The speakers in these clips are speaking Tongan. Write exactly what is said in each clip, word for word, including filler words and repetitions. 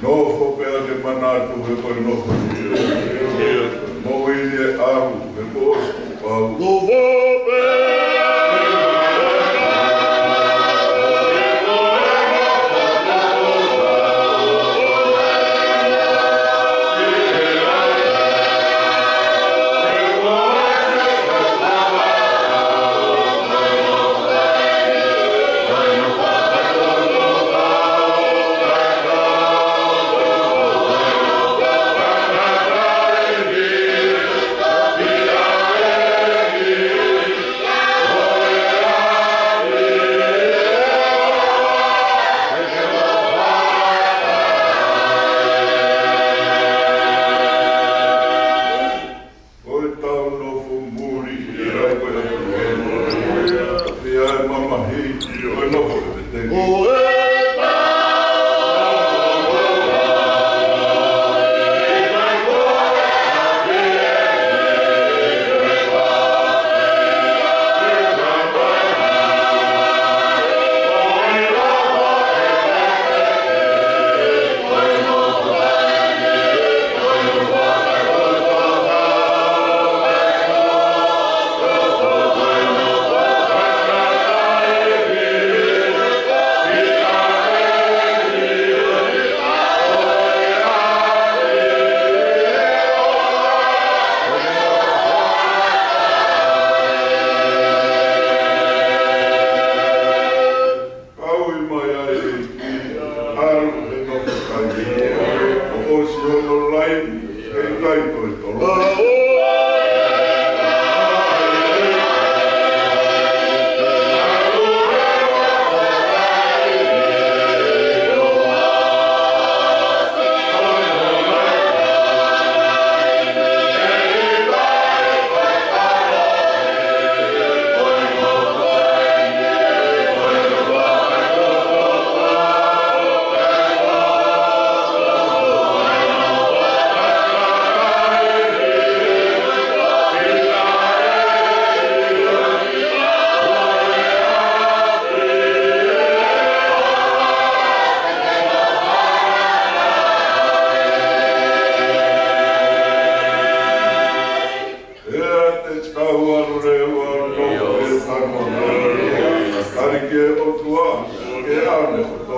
Nofo pea ke manatu he ko e nofo ni. Moʻui ni ʻe ʻalu he ko e ʻosi kuo pau. Nofo pea Ko e tau nofo muli ʻi he ʻai ko e atu. Pea ʻe mamahi ʻi he nofo ʻo e teni. Kau i mai ai e ʻEiki, ʻalu he nofo kai. ʻOsi hono laini, ʻe ʻikai toe tolo. ʻE te tau ʻalu leva ʻo nofo he tanu ʻa e ʻOtua, ke ʻalu ʻo tō.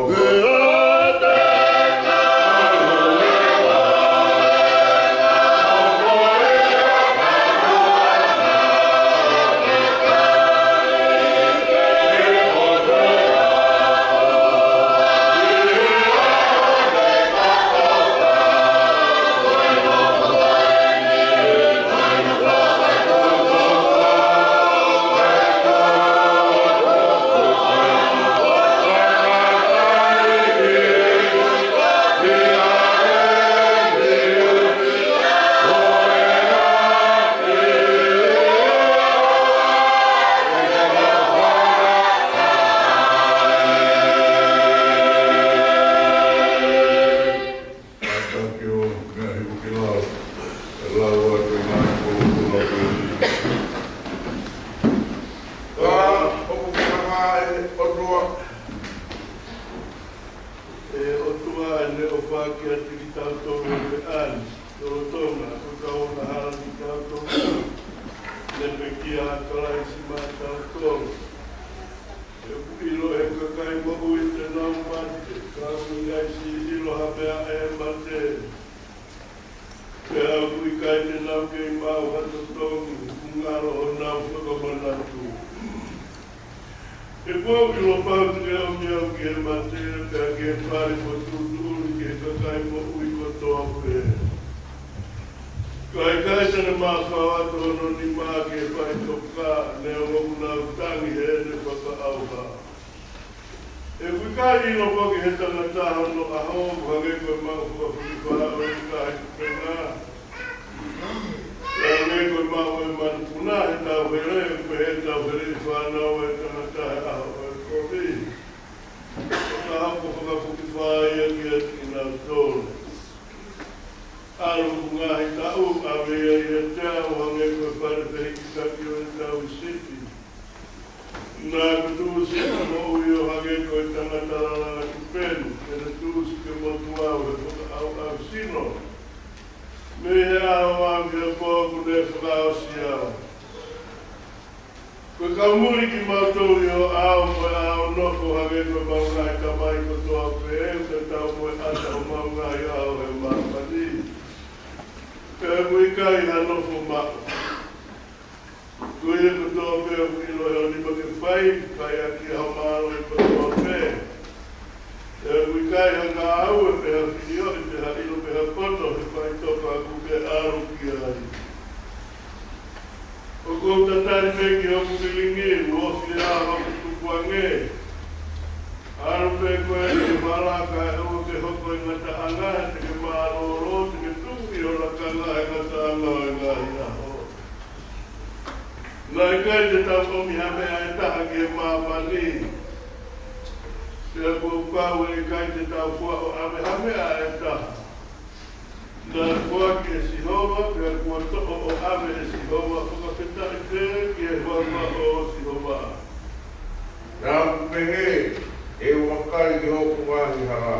Ka ʻoku ʻikai ʻe ʻOtua, ʻe ʻOtua, ʻene ʻofa kiate kitautolu ʻi he ʻaho ni, lolotonga ʻoku tau hala kitautolu, ne pekia ʻa Kalaisi maʻatautolu. He ʻoku ʻilo ʻe he kakai moʻui te nau mate, ka ʻoku ʻikai siʻi ʻilo ha meʻa ʻe mate. Pea ʻoku ʻikai te nau kei maʻu ha totongi, ʻoku ngalo honau fakamanatu. He kuo u ʻilo pau te ke ʻomi au ki he mate, pea ki he fale fokotuʻutuʻuni ki he kakai moʻui kotoa pē. Ka ʻikai te ne mafao atu hono nima ki he faʻitoka, neongo ʻoku nau tangi heʻene fakaʻauha. He ʻoku ʻikai ʻilo foki ʻe he tangata hono ʻaho, ʻo hangē ko e maʻu fakafokifā ʻo e tahi kupenga. Pea hangē ko e maʻu ʻo e manupuna ʻe he tauhele, ʻoku pehē ʻe he tauheleʻi fānau ʻa e tangata he ʻaho ʻo e kovi. Ka ʻoku fakafokifā ia kiate kinautolu. ʻAlu ʻi he ngaahi taʻu, ʻave ia ʻiate au ʻo hangē ko e fale fehikitaki ʻo e Naʻa ku tuʻusi ʻeku moʻui ʻo hangē ko e tangata lalanga tupenu, pea ne tuʻusi ke motu au he fakaʻauʻau sino. Mei he ʻaho au ki he pō kuo ne fakaʻosi au. Ko e kau muli kimautolu ʻi ho ʻao, ko e ʻao nofo hangē ko ʻemau ngaahi tamai kotoa pē, ʻoku tatau mo e ʻata ʻo homau ngaahi ʻaho he māmani. Pea ʻoku ʻikai ha nofo maʻu. Ko ia kotoa pē ʻoku ʻilo ʻe ho nima ke fai, fai ʻaki ʻa ho mālohi kotoa pē. Pea ʻoku ʻikai ha ngāue pe ha filioʻi pe ha ʻilo pe ha poto he faʻitoka ʻoku ke ʻalu ki ai. ʻOku ou tatali pē ki hoku lilingi, ʻoku ofi ʻa hoku tukuange. ʻAlu pē koe ki he hala kae ʻoua ke hoko ʻi he ngataʻanga, te ke mālōlō, te ke tuku ʻi ho lakanga ʻa e ngataʻanga ʻo e ngaahi ʻaho. Naʻe ʻikai te tau ʻomi ha meʻa ʻe taha ki he māmani. Pea kuo pau ʻe ʻikai te tau fua ʻo ʻave ha meʻa ʻe taha. Naʻe foaki ʻe Sihova, pea kuo toʻo ʻo ʻave ʻe Sihova, fakafetaʻi pē ki he huafa ʻo Sihova. Naʻa ku pehē, ʻe u vakai ki hoku ngaahi hala,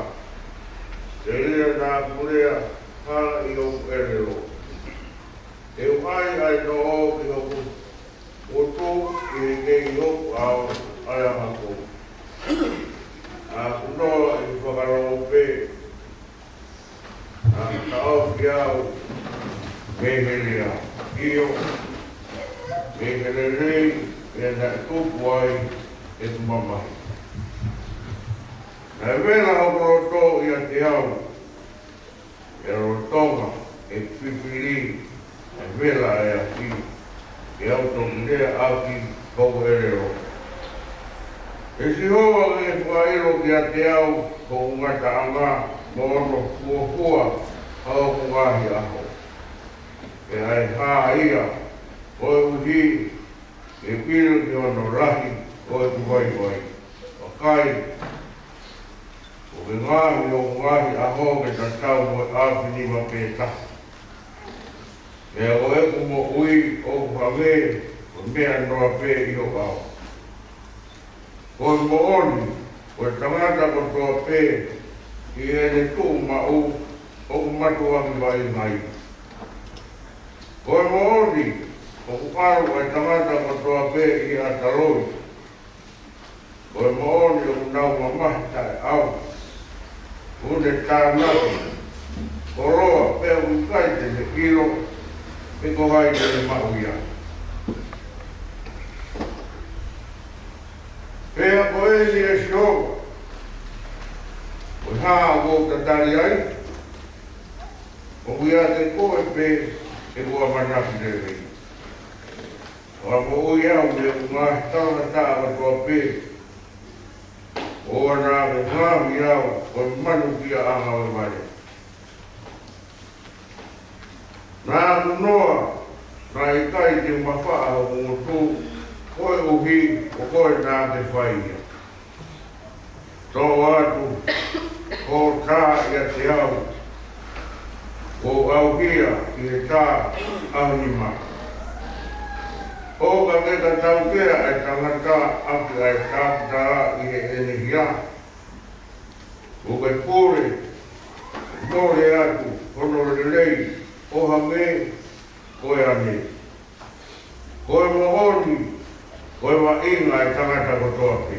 telia naʻa ku lea hala ʻi hoku ʻelelo. ʻE u ʻai ʻa e noʻo ki hoku ngutu, ʻi he kei hoku ʻao ʻa e angahala. Naʻa ku noa ʻi he fakalongo pē, naʻa ku taʻofi au mei he lea, ʻio, mei he lelei, pea naʻe tupu ai ʻeku mamahi. Naʻe vela hoku loto ʻiate au, ʻe lolotonga ʻeku fifili, ʻe vela ʻa e afi, ke u toki lea ʻaki hoku ʻelelo. ʻE Sihova, ke fakaʻilo kiate au hoku ngataʻanga, mo hono fuofua ʻa hoku ngaahi ʻaho. Pea ʻe hā ia, koeʻuhi ke u ʻilo ki hono lahi ʻo ʻeku vaivai. Vakai, ʻoku ke ngaohi hoku ngaahi ʻaho ke tatau mo e ʻaofinima pē taha. Pea ko ʻeku moʻui ʻoku hangē ko e meʻa noa pē ʻi ho ʻao. Ko e moʻoni, ko e tangata kotoa pē ʻi heʻene tuʻu maʻu ʻoku mātuʻaki vaʻinga ia. Ko e moʻoni, ʻoku ʻalu ʻa e tangata kotoa pē ʻi he ʻata loi. Ko e moʻoni ʻoku nau mamahi taʻeʻau, ʻoku ne tānaki koloa pea ʻoku ʻikai te ne ʻilo pe ko hai te ne maʻu ia. Pea ko eni ʻe Sihova, ko e hā ʻoku ou tatali ai? ʻOku ʻiate koe pē ʻeku ʻamanaki lelei. Fakamoʻui au mei hoku ngaahi talangataʻa kotoa pē. ʻOua naʻa ke ngaohi au ko e manu ki he ʻanga ʻo e vale. Naʻa ku noa, naʻe ʻikai te u mafaʻa hoku ngutu, koeʻuhi ko koe naʻa ke fai ia. Toʻo atu hoʻo tā ʻiate au, ʻo ʻauhia ʻi he tā ʻa ho nima. ʻO ka ke ka taukea ʻa e tangata ʻaki ʻa e tākitā ʻi heʻene hia, ʻo ke pule, mole atu hono lelei ʻo hangē ko e ane. Ko e moʻoni, ko e vaʻinga ʻa e tangata kotoa pē.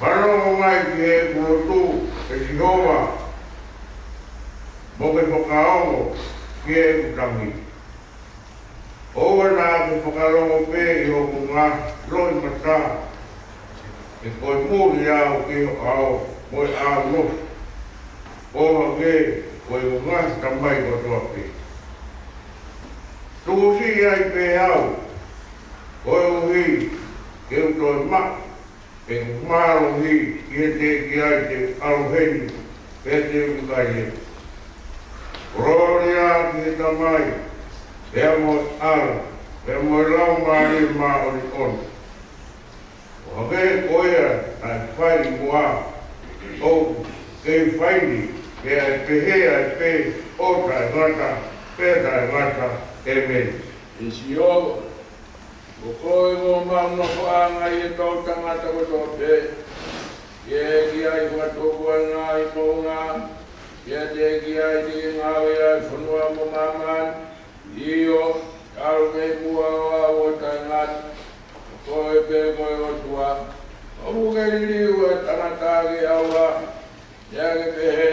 Fanongo mai ki heʻeku lotu, ʻe Sihova, mo ke fakaongo ki heʻeku tangi. ʻOua naʻa ke fakalongo pē ʻi hoku ngaahi loʻimata, he ko e muli au ki ho ʻao mo e ʻao nofo, ʻo hangē ko ʻeku ngaahi tamai kotoa pē. Tuʻusi ai pē au, koeʻuhi ke u toe maʻu ʻeku mālohi ʻi he teʻeki ai te u ʻalu heni, pea te u ʻikai ʻeku. Kolōlia ki he Tamai, pea mo e ʻAlo, pea mo e Laumālie Māʻoniʻoni. ʻO hangē ko ia naʻe fai muʻa, ʻoku kei fai ni, pea ʻe pehē ai pē ʻo taʻengata pea taʻengata. ʻĒmeni. ʻE Sihova, Ko koe ʻoku mau nofoʻanga ʻi he toʻutangata kotoa pē. ʻI he ʻEiki ʻoku fakatupu ʻa e ngaahi moʻunga, ʻiate ia ʻoku ngāue ʻa e fonua mo māmani. ʻIo, talu mei muʻa ʻo aʻu ʻo taʻengata, ko koe pē ko e ʻOtua. ʻOku ke liliu ʻa e tangata ki he ʻauha, pea ke pehē,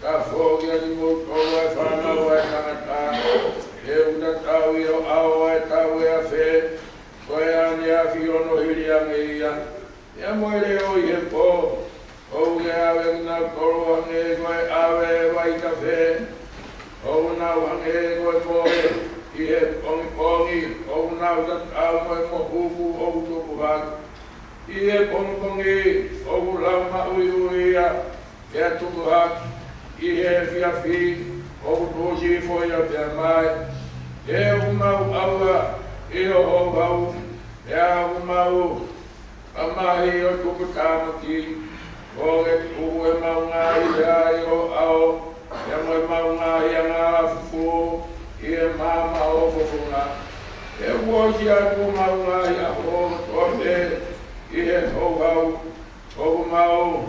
tafoki ʻa kimoutolu ʻa e fānau ʻa e tangata, he ʻoku tatau ʻi ho ʻao ʻa e tau ʻe afe, ko e ʻaneafi hono hili ange ia. Pea mo e leʻo ʻi he pō, ʻoku ke ʻave kinautolu ʻo hangē ko e ʻave ʻa e vai kafe. ʻOku nau hangē ko e mohe ʻi he pongipongi, ʻoku nau tatau mo e mohuku ʻoku tupu hake. ʻI he pongipongi ʻoku lau maʻuiʻui ia, pea tupu hake. ʻI he efiafi ʻoku tuʻusi hifo ia pea mae. He ʻoku mau ʻauha ʻi ho houhau, pea ʻoku mau mamahi ʻo tuputāmaki. Kuo ke tuku ʻemau ngaahi lea ʻi ho ʻao, pea mo ʻemau ngaahi angahala fufū ʻi he maama ʻo ho fofonga. He kuo ʻosi atu ʻemau ngaahi ʻaho kotoa pē ʻi he houhau. ʻOku mau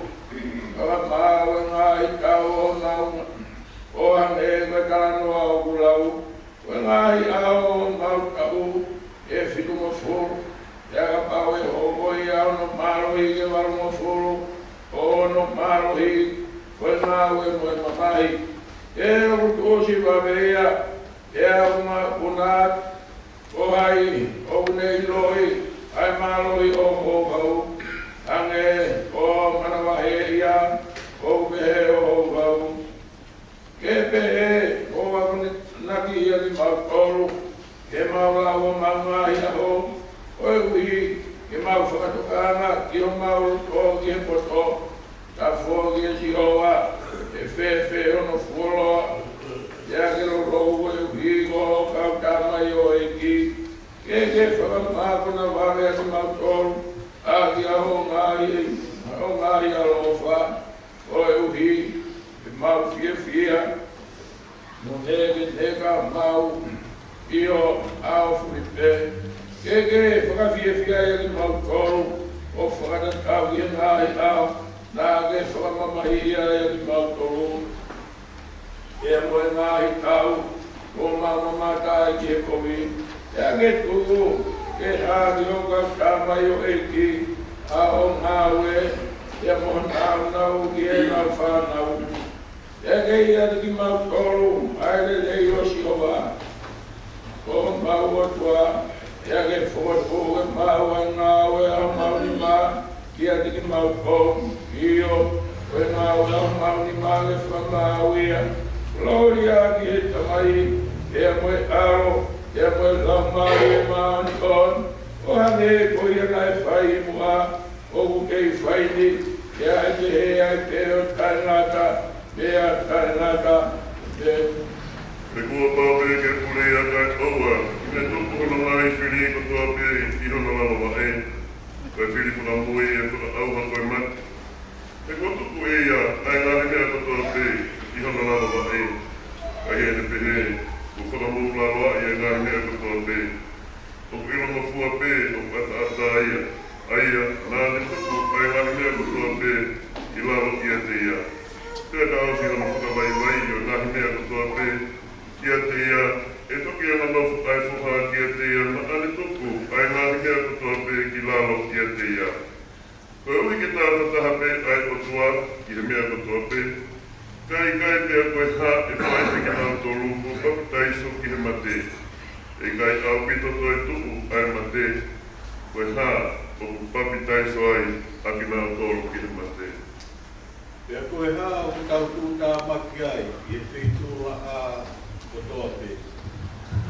fakamāuʻi e ngaahi taʻu ʻo homau, ʻo hangē ko e talanoa ʻoku lau. Ko e ngaahi ʻaho ʻo homau taʻu ʻe fitungofulu, pea kapau ʻe hoko ia hono mālohi ke valungofulu, ʻo hono mālohi ko e ngāue mo e mamahi. He ʻoku tuʻusi vave ia, pea ʻoku mapuna atu. Ko hai ʻoku ne ʻiloʻi ʻa e mālohi ʻo ho houhau, hangē ko e manavahē ia ʻoku pehē ʻo ho houhau? Ke pehē, ko au ʻoku ne naki ia kimautolu, ke mau lau ʻo mau ngaahi ʻaho, koeʻuhi ke mau fakatokanga ki homau loto ki he poto. Tafoki ʻe Sihova, ʻe fēfē hono fuoloa, pea ke loulou koeʻuhi ko ho kau tamaioʻeiki. Ke ke fakamākona vave ʻa kimautolu ʻaki ʻa ho ngaahi, ʻa ho ngaahi ʻaloʻofa, koeʻuhi ke mau fiefia, mo ke ke teka mau ʻi ho ʻao fuli pē. Ke ke fakafiefiaʻi ʻa kimautolu, ʻo fakatatau ki he ngaahi ʻao naʻa ke fakamamahiʻi ai ʻa kimautolu, pea mo e ngaahi taʻu kuo mau mamata ai ki he kovi. Pea ke tuku ke hā ki ho kau tamaioʻeiki ʻa hoʻo ngāue, pea mo honau nāunau ki heʻenau fānau. Pea ke ʻiate kimautolu ʻa e lelei ʻo Sihova ko homau ʻOtua. Pea ke fokotuʻu ke maʻu ʻa e ngāue ʻa homau nima kiate kimautolu. ʻIo, ko e ngāue ʻa homau nima ke fakamaau ia. Kolōlia ki he Tamai, pea mo e ʻAlo, pea mo e Laumālie Māʻoniʻoni, ʻo hangē ko ia naʻe fai muʻa, ʻoku kei fai ni, pea ʻe pehē ai pē ʻo taʻengata, pea taʻengata. ʻĒmeni. He kuo pau pē ke pule ia kae ʻoua, ʻi he tupu hono ngaahi fili kotoa pē ʻi hono lalo vaʻe, ko e fili fakamui ʻe fakaʻauha ko e mate. He kuo tupu ʻe ia ʻa e ngaahi meʻa kotoa pē ʻi hono lalo vaʻe, ka ʻi heʻene pehē, kuo fakamoʻulaloaʻi ʻa e ngaahi meʻa kotoa pē. ʻOku ʻilongofua pē ʻoku ʻataʻatā ia, ʻa ia naʻa ne tuku ʻa e ngaahi meʻa kotoa pē ki lalo kiate ia. Pea ka ʻosi hono fakavaivaiʻi ʻo e ngaahi meʻa kotoa pē kiate ia, ʻe toki anganofo ʻa e foha kiate ia naʻa ne tuku ʻa e ngaahi meʻa kotoa pē ki lalo kiate ia. Koeʻuhi ke tāfataha pē ʻa e ʻOtua ʻi he meʻa kotoa pē, ka ʻe ʻikai pea ko e hā ʻe fai ʻe kinautolu kuo papitaiso ki he mate. ʻE ʻikai ʻaupito toe tuʻu ʻa e mate, ko e hā ʻoku papitaiso ai ʻa kinautolu ki he mate. Pea ko e hā ʻoku tau tuʻutāmaki ai ʻi he feituʻu laʻā kotoa pē?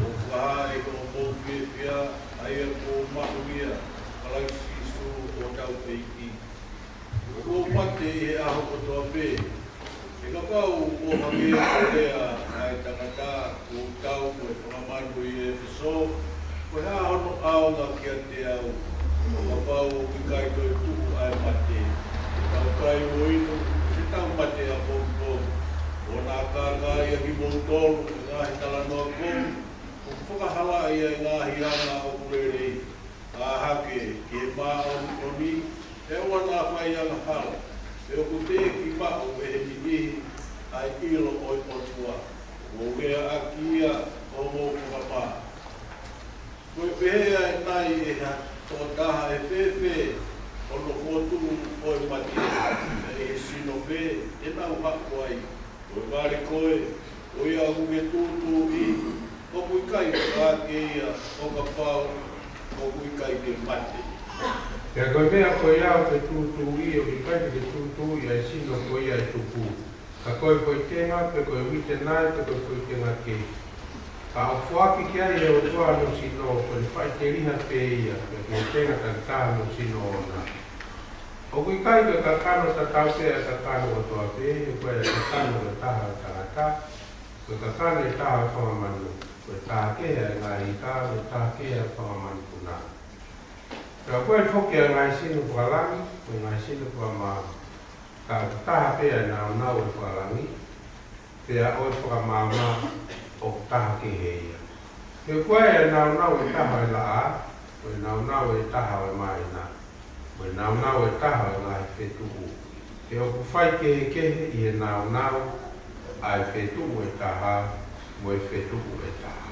ʻOku fakahā ʻe hoʻomou fiefia, ʻa ia kuo maʻu ia ʻa Kalaisi Sīsū ko hotau ʻEiki, kuo mate ʻi he ʻaho kotoa pē. He kapau ʻoku hangē ko e lea ʻa e tangata kuo tau mo e fanga manu ʻi ʻEfesō, ko e hā hono ʻaonga kiate au, ʻo kapau ʻoku ʻikai toe tuʻu ʻa e mate? Te tau kai mo inu, te tau mate ʻapongipongi. ʻOua naʻa kākaaʻi ʻa kimoutolu ʻe he ngaahi talanoa kovi, ʻoku fakahalaʻi ʻa e ngaahi anga ʻoku lelei. hake ki he māʻoniʻoni, ʻe ʻoua naʻa fai angahala, he ʻoku teʻeki maʻu ʻe he niʻihi ʻa e ʻilo ʻo e ʻOtua. Mou lea ʻaki ia ʻo mou fakamā. Ko e pehē ʻa e nai ʻe ha tokotaha, ʻe fēfē hono fokotuʻu ʻo e mate, ʻi he sino fē ʻe nau haʻu ai? Ko e vale ko ē, ko ia ʻoku ke tūtūʻi, ʻoku ʻikai ke ʻoange ia ʻo kapau ʻoku ʻikai ke mate. Pea ko e meʻa ko ia ʻoku ke tūtūʻi, ʻoku ʻikai te ke tūtūʻi ʻa e sino ko ia ʻe tupu, ka ko e foʻi tenga, pe ko e uite nai, pe ko e foʻi tenga kehe. Ka ʻoku foaki ki ai ʻe he ʻOtua hono sino, ko ʻene faʻiteliha pē ia, pea ki he tenga takitaha hono sino ʻoʻona. ʻOku ʻikai ko e kakano tatau pē ʻa e kakano kotoa pē, he ko e kakano ʻe taha ʻo e tangata, ko e kakano ʻe taha ʻo e fanga manu, ko e taha kehe ʻa e ngaahi ika, ko e taha kehe ʻa e fanga manupuna. Pea ko e foki ʻa e ngaahi sino fakalangi, ko e ngaahi sino fakamaama. Ka ʻoku taha pē ʻa e nāunau ʻo e fakalangi, pea ʻo e fakamaama ʻoku taha kehe ia. He ko e nāunau ʻe taha ʻo e laʻā, ko e nāunau ʻe taha ʻo e māhina, ko e nāunau ʻe taha ʻo e ngaahi fetuʻu. He ʻoku faikehekehe ʻi he nāunau ʻa e fetuʻu ʻe taha mo e fetuʻu ʻe taha.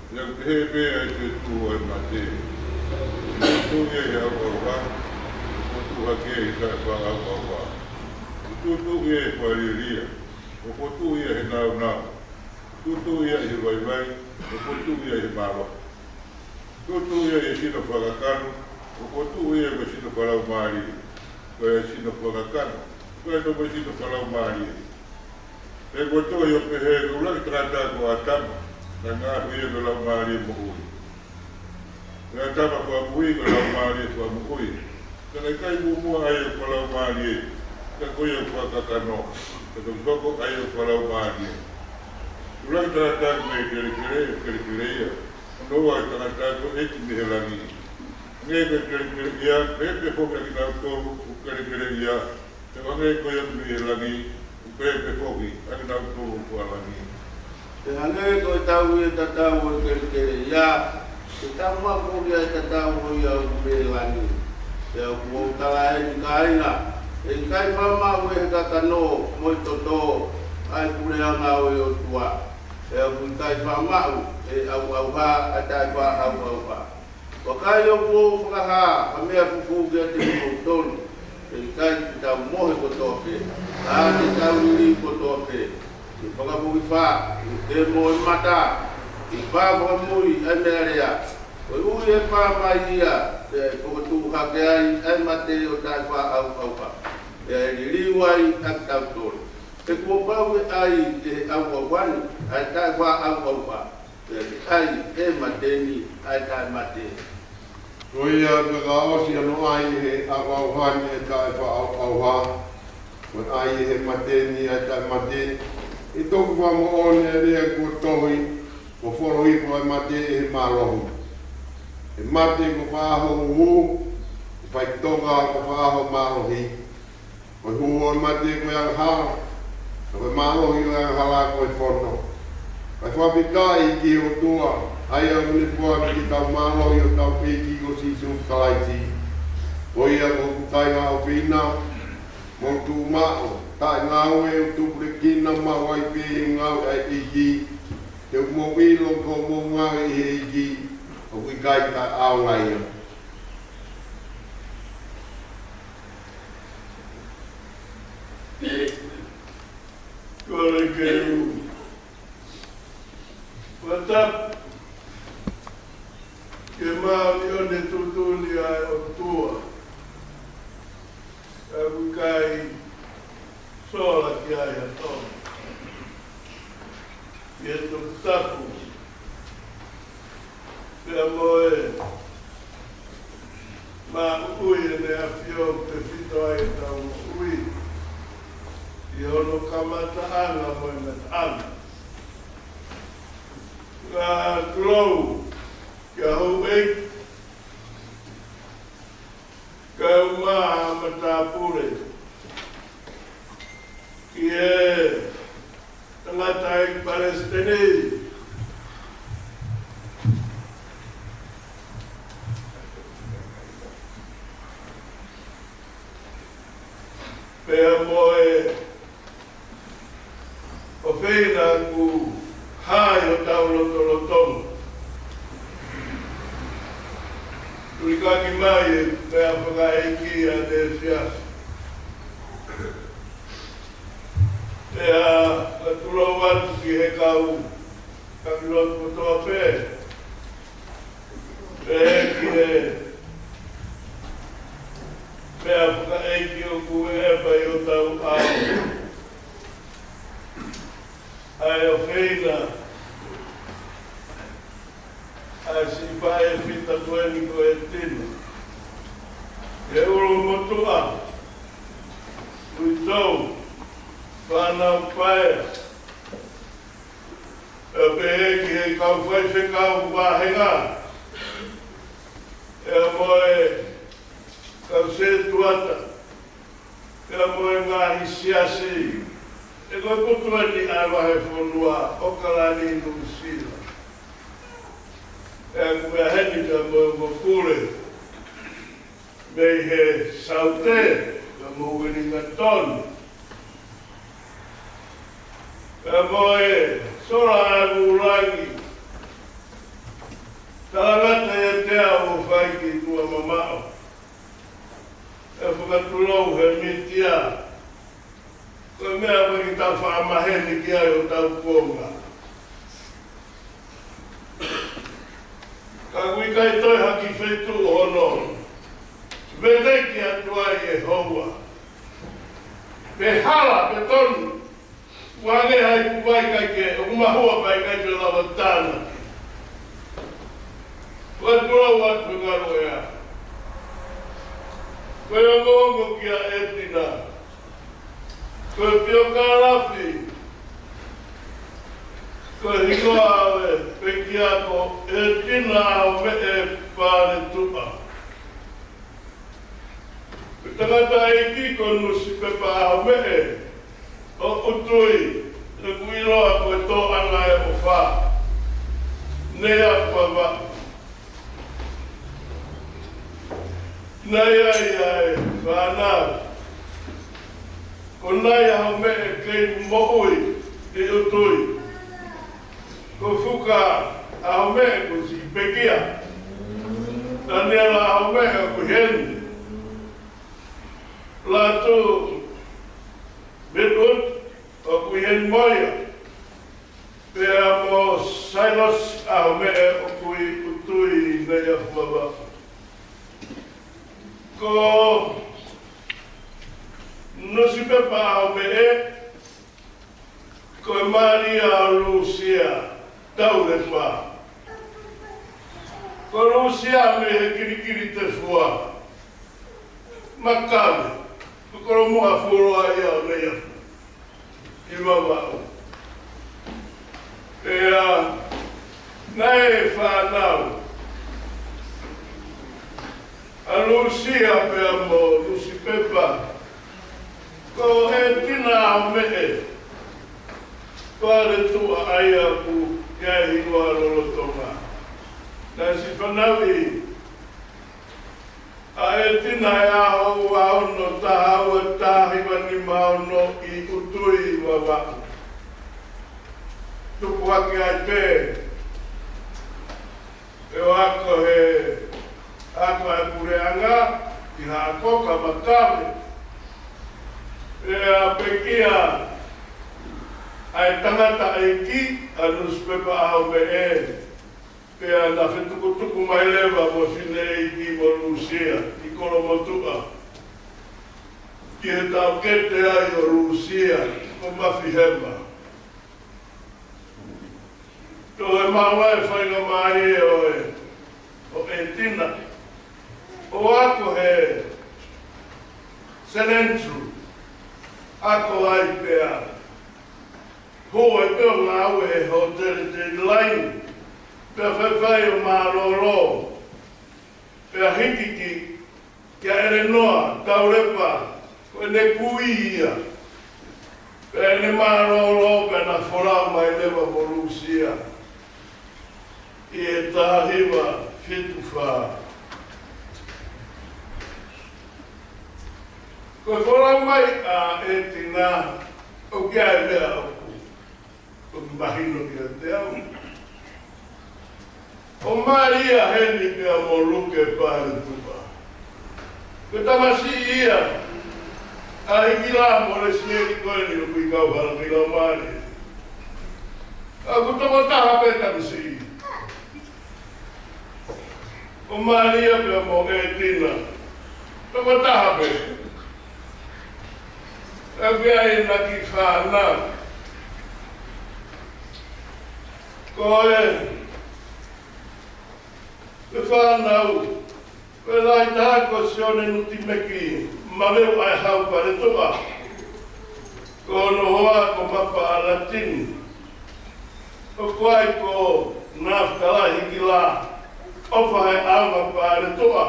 Pea ʻoku pehē pē ʻa e fetuʻu ʻo e mate. Tūtūʻi ia ʻi he ʻauʻauha, ʻoku tūtū hake ia ʻi he taʻefaʻaʻauʻauha. Tūtūʻi ia ʻi he fakalielia, ʻoku tūtūʻi ia ʻi he nāunau. Tūtūʻi ia ʻi he vaivai, ʻoku tūtūʻi ia ʻi he mālohi. Tūtūʻi ia ʻi he sino fakakakano, ʻoku tūtūʻi ia ʻi he sino fakalaumālie. Ko e sino fakakakano, ko e toki sino fakalaumālie. He kuo tohi ʻo pehē, ʻuluaki tangata ko ʻĀtama, naʻe ngaohi ia ko e laumālie moʻui. Ko ʻĀtama fakamoʻui, ko e laumālie fakamoʻui. Ka naʻe ʻikai muʻomuʻa ʻa ia ʻoku fakalaumālie, ka ko ia ʻoku fakakakano, ka toki hoko ʻa ia ʻoku fakalaumālie. ʻUluaki tangata mei he kelekele, ʻoku kelekele ia. Hono ua ʻa e tangata ko e ʻEiki mei he langi. Hangē ko e kelekele ia, pehē pē foki ʻa kinautolu ʻoku kelekele ia. He hangē ko ia mei he langi, ʻoku pehē pē foki ʻa kinautolu ʻoku ʻa langi. He hangē ko e tauhi ʻo e tatau ʻo e kelekele ia, ʻe tau maʻu foki ʻa e tatau ʻo ia ʻoku mei he langi. Pea ʻoku ou tala eni kāinga, ʻe ʻikai faʻa maʻu ʻe he kakano mo e toto ʻa e puleʻanga ʻo e ʻOtua. Pea ʻoku ʻikai faʻa maʻu ʻe he ʻauʻauha ʻa e taʻefaʻaʻauʻauha. Vakai, ʻoku ou fakahā ha meʻa fufū kiate kimoutolu, ʻe ʻikai te tau mohe kotoa pē, ka te tau liliu kotoa pē. Ke fakafoki fā, ke mohe mata, ke pā fakamui ʻa e meʻalea. Koeʻuhi ʻe pā mai ia, pea ʻe fokotuʻu hake ai ʻa e mate ʻo taʻefaʻaʻauʻauha, pea ʻe liliu ai ʻa kitautolu. He kuo pau ke ʻai ʻe he ʻauʻauha ni ʻa e taʻefaʻaʻauʻauha, pea ke ʻai ʻe he mate ni ʻa e taʻemate. Ko ia, pea ka ʻosi hono ʻai ʻe he ʻauʻauha ni ʻa e taʻefaʻaʻauʻauha, mo e ʻai ʻe he mate ni ʻa e taʻemate, ʻe toki fakamoʻoni ʻa e lea kuo tohi, kuo folo hifo ʻa e mate ʻe he mālohi. He mate, ko e faʻahi ʻo e hū, he faʻitoka, ko e faʻahi ʻo e mālohi. Ko e hū ʻo e mate ko e angahala, ka ko e mālohi ʻo e angahala ko e fono. Kae fakafetaʻi ki he ʻOtua, ʻa ia ʻoku ne foaki ke tau mālohi ʻi hotau ʻEiki ko Sīsū Kalaisi. Ko ia ko hoku kāinga ʻofeina, mou tuʻu maʻu, taʻengāue ʻo tupulekina maʻu ai pē ʻi he ngāue ʻa e ʻEiki. He ʻoku mou ʻilo ko hoʻomou ngāue ʻi he ʻEiki, ʻoku ʻikai taʻeʻaonga ia. Kole ke u fakatapu ki he māʻoniʻoni ʻo e tuʻutuʻuni ʻa e ʻOtua. ʻOku ʻikai sola ki ai ha tonu. ʻI he toputapu pea mo e moʻui ʻEne ʻAfio, tefito ai ʻetau moʻui ʻi hono kamataʻanga mo e ngataʻanga. Ka tulou kia houʻeiki, kae ʻumaʻā ha matāpule, ki he tangataʻeiki palesiteni, Pea mo e ʻofeina kuo hā ʻi hotau lotolotonga. Tulikaki mai e meʻa fakaʻeiki ʻanefē. Pea ka tulou atu ki he kau, kau lotu kotoa pē. Pea ki he meʻa fakaʻeiki ʻoku ʻeva ʻi hotau ʻao. ʻA e ʻofeina ʻa e siʻi faʻē fita ko eni ko ʻEtina. He ʻulumotuʻa, uitou, fānau paea. ʻE pehē ki he kau faifekau vāhenga, ʻe mo e kau sētuata, ʻe mo e ngaahi siasi, ʻe ko e kutu eni ʻa e vahefonua ʻAokalani, Nuʻusila. ʻE kuo heni pea mo e mokule mei he Saute, pea mo Uelingatoni. Pea mo e Sola ʻa e Vūlangi. Talangata ʻiate au ʻo fai ki tuʻa mamaʻo. ʻE fakatulou he mītia. Ko e meʻa ko ē ke tau faʻa maheni ki ai ʻo tau kuonga. Ka ʻoku ʻikai toe haki feituʻu hono veteki atu ai ʻe Houʻa. Pe hala, pe tonu. Uange hai kuai kai ke, ʻoku mahua kai kai ke lava tāna. Ua tulau atu ngalo ea. Ko e ongoongo kia ʻEtina. Ko e piokalafi, ko e hingoa ʻo e pekia ko ʻEtina ʻAhomeʻe Paletuʻa. Ko e tangataʻeiki ko Nusipepa ʻAhomeʻe ʻo ʻUtui, ʻoku ʻiloa ko e Tōʻanga ʻo e ʻOfa. Nei a fava. Naʻe ʻi ai ʻa e fānau. Ko Nai ʻAhomeʻe kei moʻui ʻi ʻUtui. Ko Fuka ʻAhomeʻe ko siʻi pekia. Taniela ʻAhomeʻe ʻoku ʻi heni. Lātū Midwood ʻoku ʻi heni mo ia. Pea mo Sailosi ʻAhomeʻe ʻoku ʻi ʻUtui nei a fava. Ko Nusipepa ʻAhomeʻe, ko e Malia ʻo Lūsia Taulepa. Ko Lūsia mei he Kilikilitefua. Makave, ko Kolomoʻa fuoloa ia ʻo nei a ʻi Vavaʻu. Pea naʻe fānau ʻa Lūsia pea mo Nusipepa, ko ʻEtina ʻAhomeʻe Paletuʻa ʻa ia ʻoku ʻi ai e hingoa lolotonga. Naʻe siʻi fanauʻi ʻa ʻEtina he ʻaho ua ono taha ua taha hiva nima ono ʻi ʻUtui Vavaʻu. Tupu hake ai pē ʻe ʻo ako he, ako ʻa e puleʻanga ʻi Haʻakoka, Makave. Pea pekia ʻa e tangataʻeiki ʻa Nusipepa ʻAhomeʻe. Pea na fetukutuku mai leva mo Fineʻeiki mo Lūsia ʻi Kolomotuʻa. Ki he taʻokete ai ʻo Lūsia ko Mafihema. Toe maʻu ai e faingamālie ʻo e, ʻo ʻEtina ʻo ako he Senensu, ako ai pea hū ai pē ʻo ngāue he hōtele Tēnilai, pea faifai ʻo mālōlō, pea hiki ki, kia ʻElenoa Taulepa, ko ʻene kui ia. Pea ʻene mālōlō, pea na folau mai leva mo Lūsia ʻi he taha hiva fitu fā. Ko e folau mai ʻa ʻEtina, ʻoku ʻi ai e meʻa ʻoku, ʻoku mahino kiate au. ʻO Malia heni pea mo Luke Paletupa. Ko e tamasiʻi ia ʻa Hikila mo Lesieli ko eni ʻoku ʻi Kauhala ki Laumālie. ʻOku tokotaha pē tamasiʻi. ʻO Malia pea mo ʻEtina. Tokotaha pē. ʻOku ʻi ai ʻena kiʻi fānau. Ko e, ko e fānau. Ko e laʻi taha ko Sione Nutimeki Maveu ʻa e Hau Paletupa. Ko hono hoa ko Mapa ʻAlatini. ʻOku ʻi ai ko Naftalahi Hikila ʻOfa he ʻAonga Paletupa.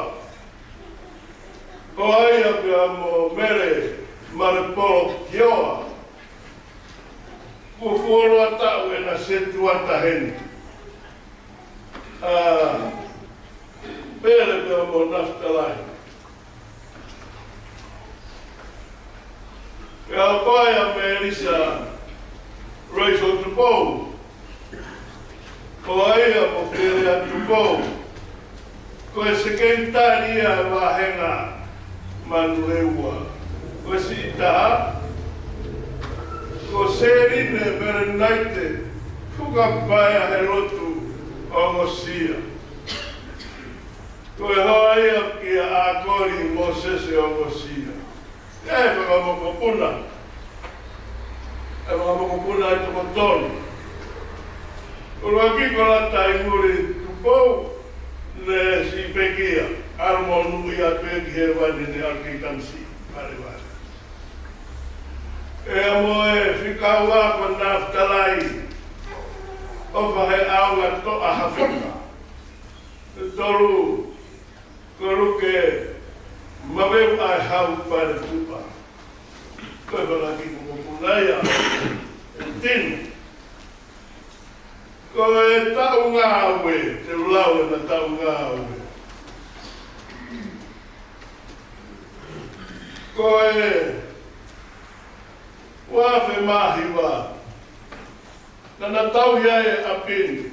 Ko ia pea mo Mele Malepolo Kioa. Kuo fuoloa taʻu ʻena setuata heni. ʻA Mele pea mo Naftalahi. Pea ko ia Melisa Rachel Tupou. Ko ia mo Pele ʻa Tupou. Ko e sekelitali ia ʻa e vāhenga Manurewa. Ko e siʻi taha, ko Seline Merenaite Fukapaea he lotu ʻo Ngosia. Ko e hoa ia kia ʻAkoli Mōsese ʻo Ngosia. ʻI ai e fanga mokopuna. E fanga mokopuna ʻe toko tolu. ʻUluaki ko Lataimuli Tupou, ne siʻi pekia, ʻalu mo nuʻi atu ē ki hēvani, ne ʻalu ki Kanisi, Kalevale. Pea mo e fika ua ko Naftalahi ʻOfa he ʻAonga Toʻa Hafaka. Tolu, ko Luke Maveu ʻa e Hau Paletupa. Ko e fanga kiʻi mokopuna ia ʻe tino. Ko e taʻu ngāue, te u lau ʻena taʻu ngāue. Ko e ua afe mā hiva, naʻa na tauhi ai e ʻapi ni.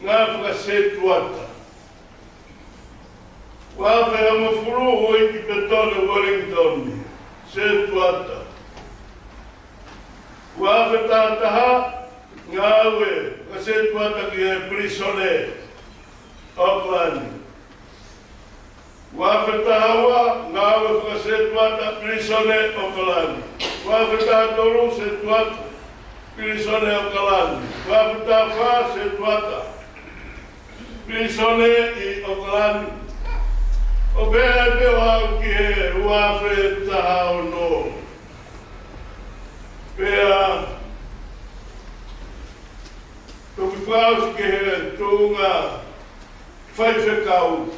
Ngāue fakasetuata. Ua afe hongofulu ʻi Petone, Wellington, setuata. Ua afe taha taha, ngāue fakasetuata ki he pilīsone ʻAokalani. Ua afe taha ua, ngāue fakasetuata pilīsone ʻAokalani. Ua afe taha tolu, setuata pilīsone ʻAokalani. Ua afe taha fā, setuata pilīsone ʻi ʻAokalani. ʻO pehē pē ʻo aʻu ki he ua afe taha ono. Pea toki fakaʻosi ki he tuʻunga faifekau.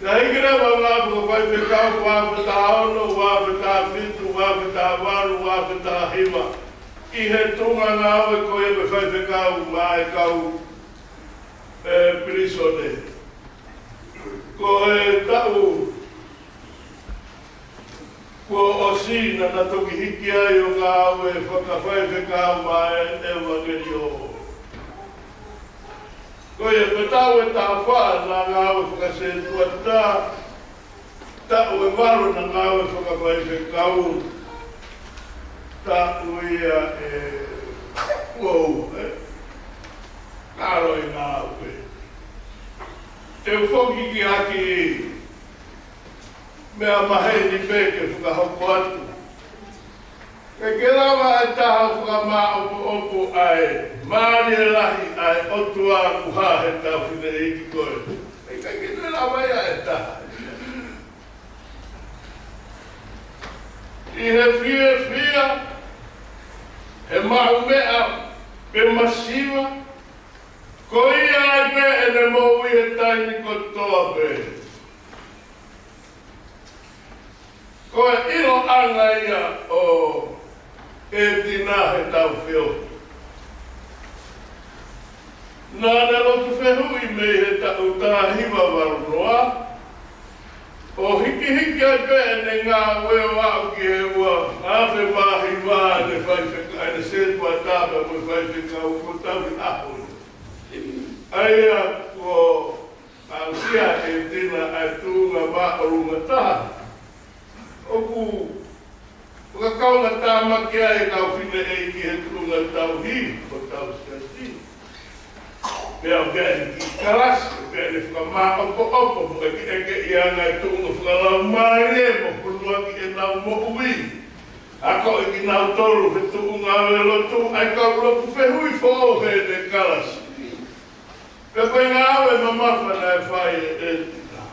Naʻe hiki leva ʻa e ngāue fakafaifekau, ua afe taha ono, ua afe taha fitu, ua afe taha valu, ua afe taha hiva. ʻI he tuʻunga ngāue ko ia ko e faifekau maʻa e kau, ē, pilīsone. Ko e taʻu kuo ʻosi naʻa na toki hiki ai ʻo ngāue fakafaifekau maʻa e ʻevangeliō. Ko ia ko e taʻu ʻe taha fā naʻa ngāue fakasetuata, taʻu ʻe valu naʻa ngāue fakafaifekau, taʻu ia ʻe ua, ē? Kalo ʻi ngāue. Te u foki ki he kiʻi meʻa maheni pē ke fakahoko atu. ʻIkai ke lava ʻe taha ʻo fakamāʻopoʻopo ʻa e mālie lahi ʻa e ʻOtua ʻoku hā he tau fineʻeiki ko ē. ʻIkai ke lava ia ʻe taha. ʻI he fiefia, he maʻu meʻa, pe masiva, ko ia ai pē ʻene moʻui he taimi kotoa pē. Ko e ʻiloʻanga ia ʻo ʻEtina he tau feohi. Naʻa ne lotu fehuʻi mei he taʻu taha hiva valu noa, ʻO hikihiki ai pē ʻene ngāue ʻo aʻu ki he ua afe mā hiva ʻene faifekau, ʻene setuata pea mo e faifekau ko tau ki ʻaho. ʻA ia ko ʻAusia ʻe Tina ʻa e tuʻunga māʻolunga taha. ʻOku fakakaungatāmaki ai e kau fineʻeiki he tuʻunga tauhi ʻo hotau siasi. Pea ʻoku ʻi ai e kiʻi kalasi, ʻoku ʻi ai e fakamāʻopoʻopo, mo e kiʻi ʻeke ʻi ana e tuʻunga fakalaumālie mo hono ʻaki ʻenau moʻui. Akoʻi kinautolu he tuʻunga ʻo e lotu, ʻa e kau lotu fehuʻi foʻou heʻene kalasi. Pea ko e ngāue mamafa naʻe fai ʻe Tina.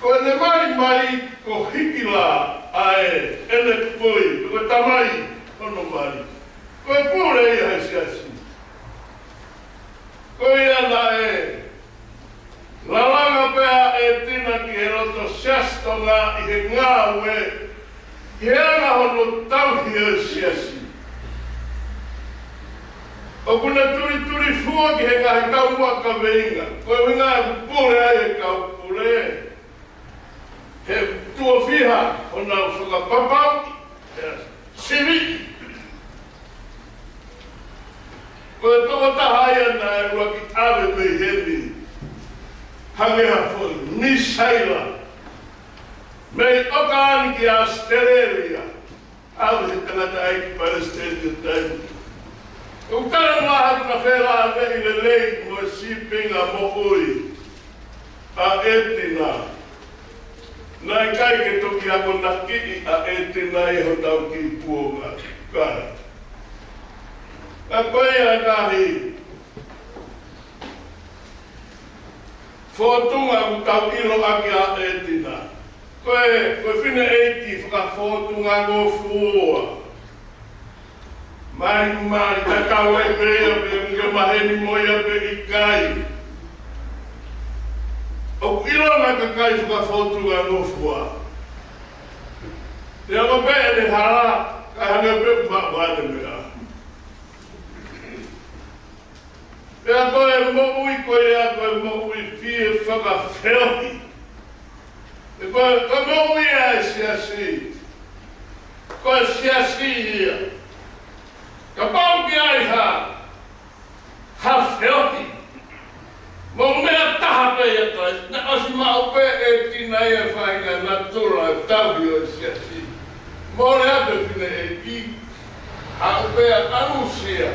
Ko ʻene mai mai ko Hikila ʻa e ʻene poi, ko e tamai hono mai. Ko e pule ia he siasi. Ko ia naʻe lalanga pē ʻa Tina ki he loto Siasi Tonga ʻi he ngāue, ʻi he anga hono tauhi ʻo e siasi. ʻOku na tulituli fua ki he ngaahi taumuʻa kaveinga. Ko e ʻuhinga ʻoku pule ai e kau pule. He tuʻo fiha honau fakapapau, ʻe sivi. Ko e tokotaha ia naʻe ʻuluaki ʻave mei heni. Hangē ha foʻi misaila. Mei ʻOkalani ki ʻAositelēlia. ʻAve he tangataʻeiki palesiteni ʻo e taimi. ʻOku talanoa atu naʻe felāveʻi lelei mo e sīpinga moʻui ʻa ʻEtina. Naʻe ʻikai ke toki akonakiʻi ʻa ʻEtina ʻi hotau kiʻi kuonga. Ka. Ka ko ia e ngaahi fōtunga ʻoku tau ʻilo ʻaki ʻa ʻEtina. Ko e, ko e fineʻeiki fakafōtunga ngofua. Mai, mai, tatau ai pē ia pe ʻoku ke maheni mo ia pe ʻikai. ʻOku ʻilonga e kakai fakafōtunga ngofua. Te anga pē ʻene hala, kae hangē pē ʻoku maʻu ʻene meʻa. Pea ko e moʻui ko ia, ko e moʻui fie fakafeohi. Ko e, ko e moʻui ʻa e siasi. Ko e siasi ia. Kapau ʻoku ʻi ai ha, ha feohi. Mo e meʻa taha pē ia ko e, naʻe ʻosi maʻu pē ʻe Tina ia e faʻahinga natula tauhi ʻo e siasi. Mole atu e fineʻeiki, haʻu pē ʻa ʻAlusia.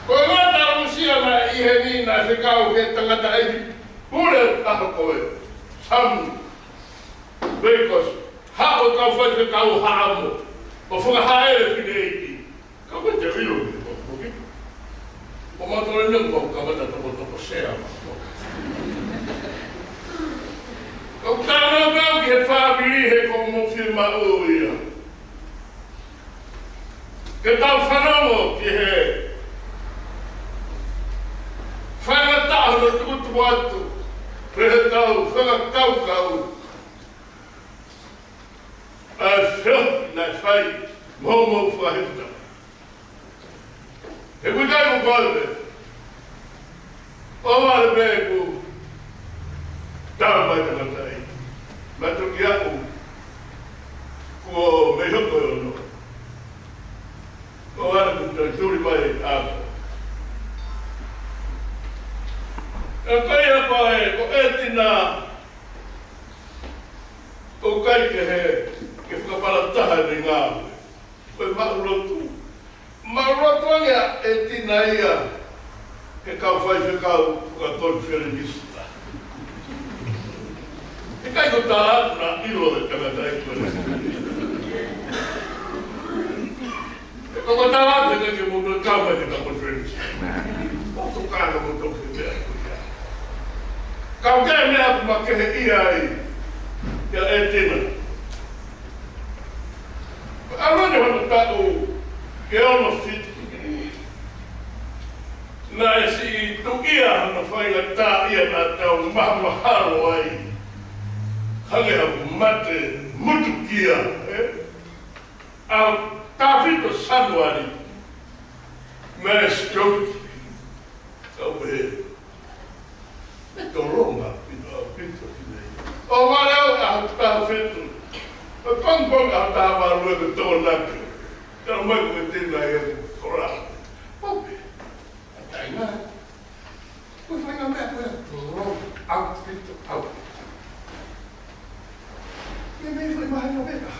Ko e ngata ʻa ʻAlusia naʻe ʻi heni naʻe fekau he tangataʻeiki pule ʻaho ko ē. Sam Veikos, haʻu e kau faifekau Haʻamo, ʻo fakahaʻele e fineʻeiki. Ka ko e te ʻilo ni, ko, ko ki. Ko mātou ni ko ka mata toko toko sea ma ko. Ko tana pē ki he fāmili he ko mo fi ma o ia. Ke tau fanongo ki he faingataʻa hono tukutuku atu. Pea tau fakakaukau. ʻA e feohi naʻe fai, mo mo fua he futa. He kuikai mo koe pē. ʻO vale pē ku. Tau mai tangataʻeiki. Ma toki aʻu. Kuo mei hoko e ono. ʻO vale ku toi tuli mai ʻapo. ʻE ko ia ko e, ko ʻEtina. ʻOku ʻikai ke he, ke fakapalataha e ngāue. Ko e maʻulotu. Maʻulotu ange ʻa ʻEtina ia, he kau faifekau, fakakonifelenisi. ʻIkai ko tā atu naʻa ʻilo e tangataʻeiki ko ē. Ko ko tā atu ke ke mo no kau mai ke ta conference. Mo to ka ka mo to ke te ai. Kau ke mea ku ma ke he ia ai. Ia ʻEtina. ʻAlu ni hono taʻu ke ono fitu. Naʻe siʻi tukia hono faingataʻaʻia naʻa tau mahamahalo ai. Hangē ha mate mutukia, ē? ʻA tāfito Sanuali, mei Stroke, kau pehē, me tolonga, Nake. Tala mai ko e tena e fola. Ope. ʻA taina. Ko e faʻahinga meʻa ko ē ʻoku ʻaupito, ʻaupito. Meimei foʻi mahino pē ka.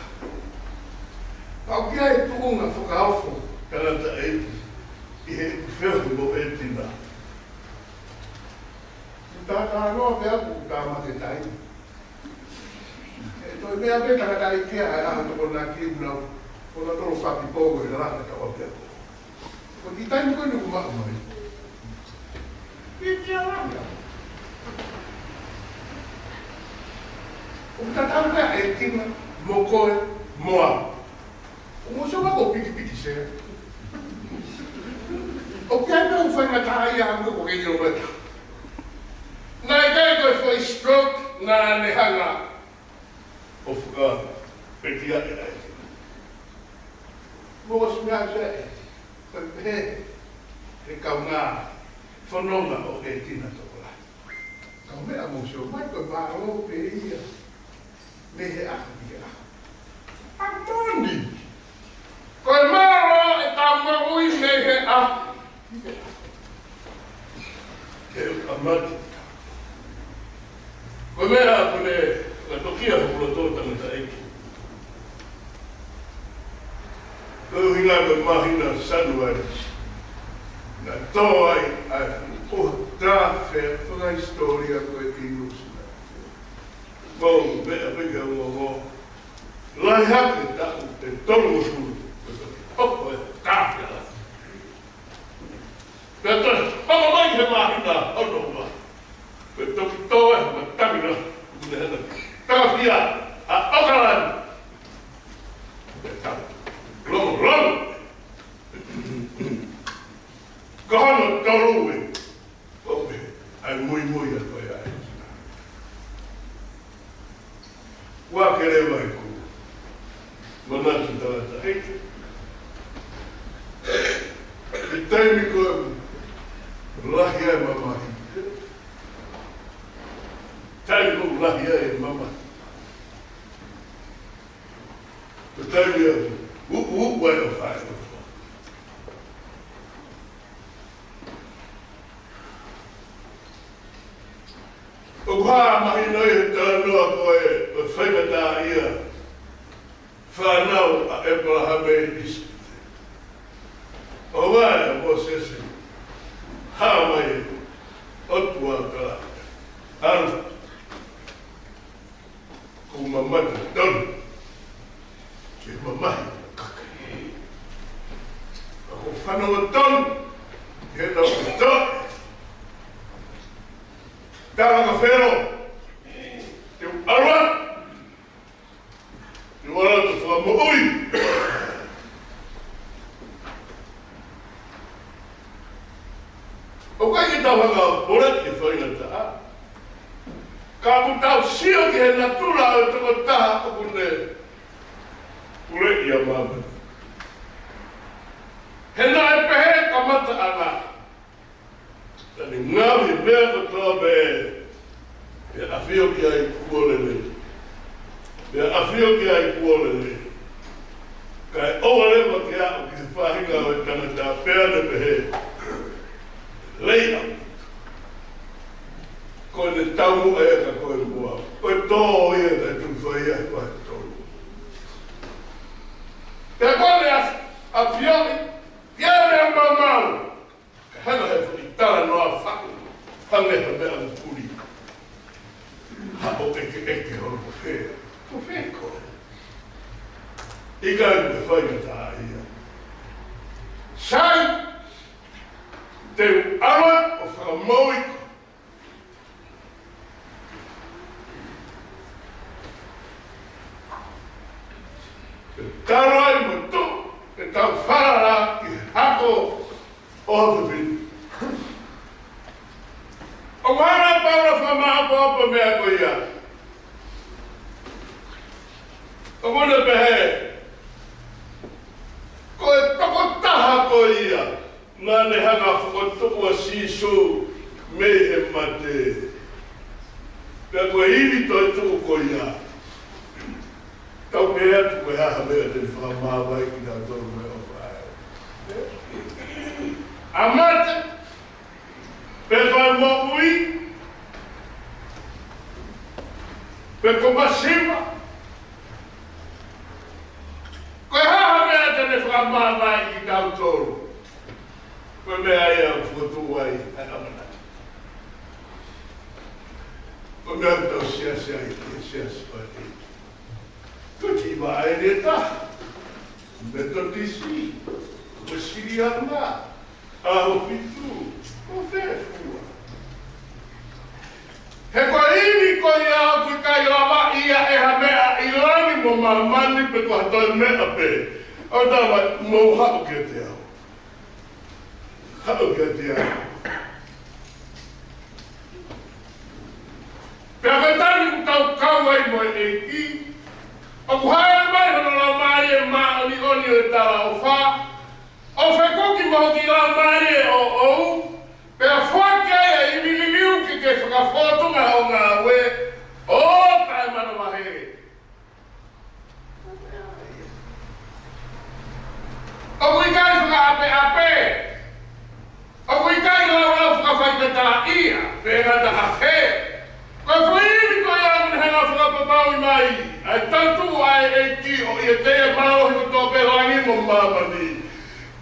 Ka ʻoku ʻi ai e tuʻunga fakaofo tangataʻeiki ʻi heʻeku feohi mo ʻEtina. Kuo talanoa pē ʻaku kuo tāmate taimi. ʻE toe meʻa pē tangataʻeiki ia ʻa e ʻaho Tokonaki nau. Ko na tolo papi pō ko e laka tau pē. Ko e taimi ko eni ʻoku maʻu mai. Piti a langa. ʻOku tatau pē ʻa ʻEtina mo koe mo au. ʻOku mou sio ko e pikipiki sea. ʻOku ʻi ai pē ʻoku faingataʻaʻia ʻaku ko e ʻio ʻeta. Naʻe ʻikai ko e foʻi stroke naʻa ne hanga ʻo fakapekia ʻe ʻEtina. Mou ʻosi meʻa atu ē, ko e pehē ʻe he kaungā fononga ʻo ʻEtina Tokolahi. Ka ko e meʻa mou sio mai ko e mālō pē ia mei he ʻaho ki he ʻaho. ʻA toni. Ko e mālō ʻetau moʻui mei he ʻaho ki he ʻaho. Ke u kamata. Ko e meʻa ko ē, ka tokia hoku loto tangataʻeiki. Ko e ʻuhinga ko e māhina Sānuali. Naʻe tō ai ʻa e fuʻu ʻoho tafe fakahisitōlia ko e inu sina. Ko e meʻa pē ke ongo. Lahi hake taʻu ʻe tolungofulu. Ko e toki hoko e tafe ala. Pea toe hoko mai he māhina ono ua. Ko e toki tō e matamina. Kuo ne hanga takafia ʻa ʻAokalani. Pea tau. Longo, longo. Ko hono tolu ē. ʻOku ʻi ai e muimui ʻa ko ia ē. Ua kele mai ku. Manatu tangataʻeiki. ʻI he taimi ko ē lahi ai e mamahi. Taimi ko ē lahi ai e mamahi. Ko e taimi ia ʻoku, ʻoku, ʻoku ai ʻo fai. ʻOku hā mahino ʻi he talanoa ko ē, ko e faingataʻaʻia fānau ʻa ʻĒpalahame ʻi ʻIsipite. ʻO vai ʻa Mōsese, hā mai ʻOtua ka ʻalu. Ko e mamata tonu. Ke mamahi kaka. Ko e fanongo tonu. Ke tau to. Tala ka fero. Te u ʻalu. Te u ʻalu ʻo fakamoʻui. ʻOku ʻikai ke tau hanga ʻo pole ki he faingataʻa. Ka ʻoku tau sio ki he natula ʻo e tokotaha ʻoku ne puleʻi ʻa māmani. He naʻe pehē kamataʻanga. Naʻa ne ngaohi e meʻa kotoa pē. Pea ʻafio ki ai kuo lelei. Pea ʻafio ki ai kuo lelei. Kae ʻoua leva ke aʻu ki he faʻahinga ʻo e tangata pea ne pehē. Lei ʻaupito. Ko ʻene taumuʻa ia ka ko e mua. Ko e tō ia ka tuku fai ia ko e tō. Pea ko ʻene ʻaf-, ʻafioʻi, ia meʻa maumau. Hanga he foʻi talanoa faku. Hanga he meʻa mukuli. Haʻo ʻekeʻeke holo ko fē. Ko fē koe. ʻIkai ke faingataʻaʻia. Sai, te u ʻalu ʻo fakamoʻui koe. Talo ai mo tu, ke tau falala ki he hako ʻo ha fefine. ʻOku hanga ʻe Paula ʻo fakamaʻopoʻopo e meʻa ko ia. ʻOku ne pehē, ko e tokotaha ko ia. Naʻa ne hanga ʻo fokotuʻu ʻa Sīsū mei he mate. Pea ko e ivi toetuʻu ko ia. Tau pehē atu ko e hā ha meʻa te ne fakamāvae kitautolu mo e ʻofa ʻa e ʻOtua. ʻA mate, pe ko e moʻui, pe ko e masiva, ko e hā ha meʻa te ne fakamāvae kitautolu. Ko e meʻa ia ʻoku fokotuʻu ai ʻa e ʻamanaki. Ko e meʻa ʻoku tau siasi ai, ʻi he siasi ʻo e ʻEiki. Ko e kiʻi vaʻe ʻe taha, Metotisi, Uēsiliana, ʻAhofitu, ko fē fua. He ko e ivi ko ia ʻoku ʻikai lava ia ʻe ha meʻa ʻi langi mo māmani pe ko ha toe meʻa pē. ʻO tala mai, mou haʻu kiate au. Haʻu kiate au. Pea ko e taimi ʻoku tau kau ai mo e ʻEiki, ʻoku hāʻele mai hono Laumālie Māʻoniʻoni ʻo e talaʻofa, ʻo fekuki mo hoku laumālie ʻoʻou, pea foaki ai e ivi liliu ke ke fakafōtunga hoʻo ngāue, ʻo taʻemanavahē. ʻOku ʻikai fakaʻapeʻape. ʻOku ʻikai laulau fakafaingataʻaʻia, pe ngata hake. Ko e foʻi ivi ko ia ʻoku ne hanga ʻo fakapapauʻi mai ʻa e toetuʻu ʻa e ʻEiki ʻo ʻiate ia mālohi kotoa pē langi mo māmani.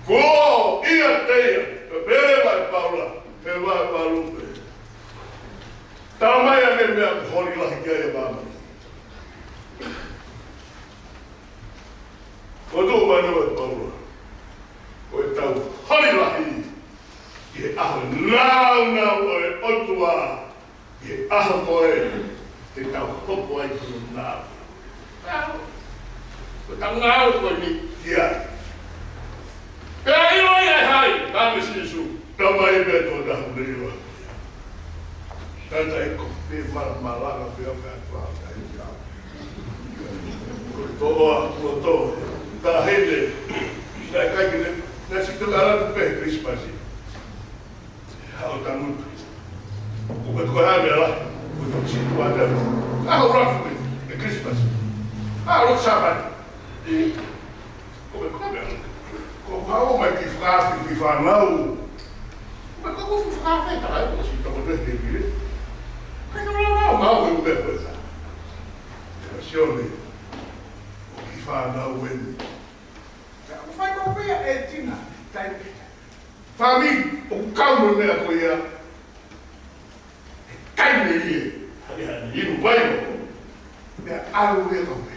Ko ia ʻiate ia, pea pehē ʻe Paula, he vahe valu pē. Talamai ʻa e meʻa ʻoku holi lahi ki ai ʻa māmani. Ko e tuʻu mai ʻa Paula, ko ʻetau holi lahi ʻi he ʻaho nāunau ʻo e ʻOtua, ʻi he ʻaho ko ē te tau hoko ai ki he nāunau. Ko ʻetau ngāue ko eni ki ai. Pea ʻilo ia ʻe hai, tala mai Sīsū, talamai pē ʻe he tokotaha ʻoku ne ʻilo. Tata e ko fē malamalanga pē ʻo ka tua ka i ka. Ko e toa, ko e toa. Taʻahine, naʻe ʻikai ke ne, naʻe sito ala pē Christmas. Haʻu tangutu. Ko e ko e hā meʻa la, ko e ko si kuata. ʻAho rafu e Christmas. ʻAho Sāpate. Ko e ko e meʻa. Ko e haʻu mai ki fakafi, ki fānau. Ko e ko e ko fakafi, tā, ko si toko te te pile. Ka no la la, ma o ko e ko e tā. Ka Sione. Ko ki fānau eni. Ka ko fai ko pea e tina, tai pē. Fāmili, ʻoku kau mo e meʻa ko ia. Kai me ie, hake hake, inu vai mo. Meʻa ʻalu ia kau pē.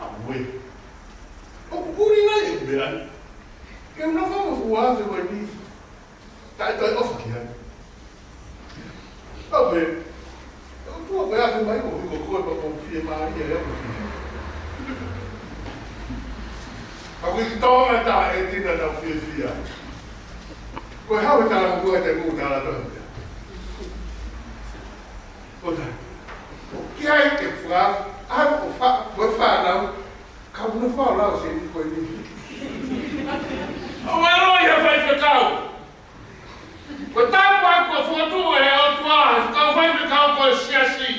ʻAlu e. ʻOku puli nai e meʻa ni. Ke una fanga fua afe vai ni. Taʻe toe ʻofa ki ai. Kau pē. ʻOku tuʻu pē afe mai ko, ko koe pea ko fie mālie ia ko fie. Ka ko i Tonga tā e tina tau fiefia. Ko e hau e tala ko e te mou tala tau. Ko tā. Ki ai te fua, au ko fa, ko fānau, ka muna fua lau se ni ko ni. ʻO e loi ha faifekau. Ko e tāpuaki kuo fokotuʻu ʻe he ʻOtua, he kau faifekau ko e siasi.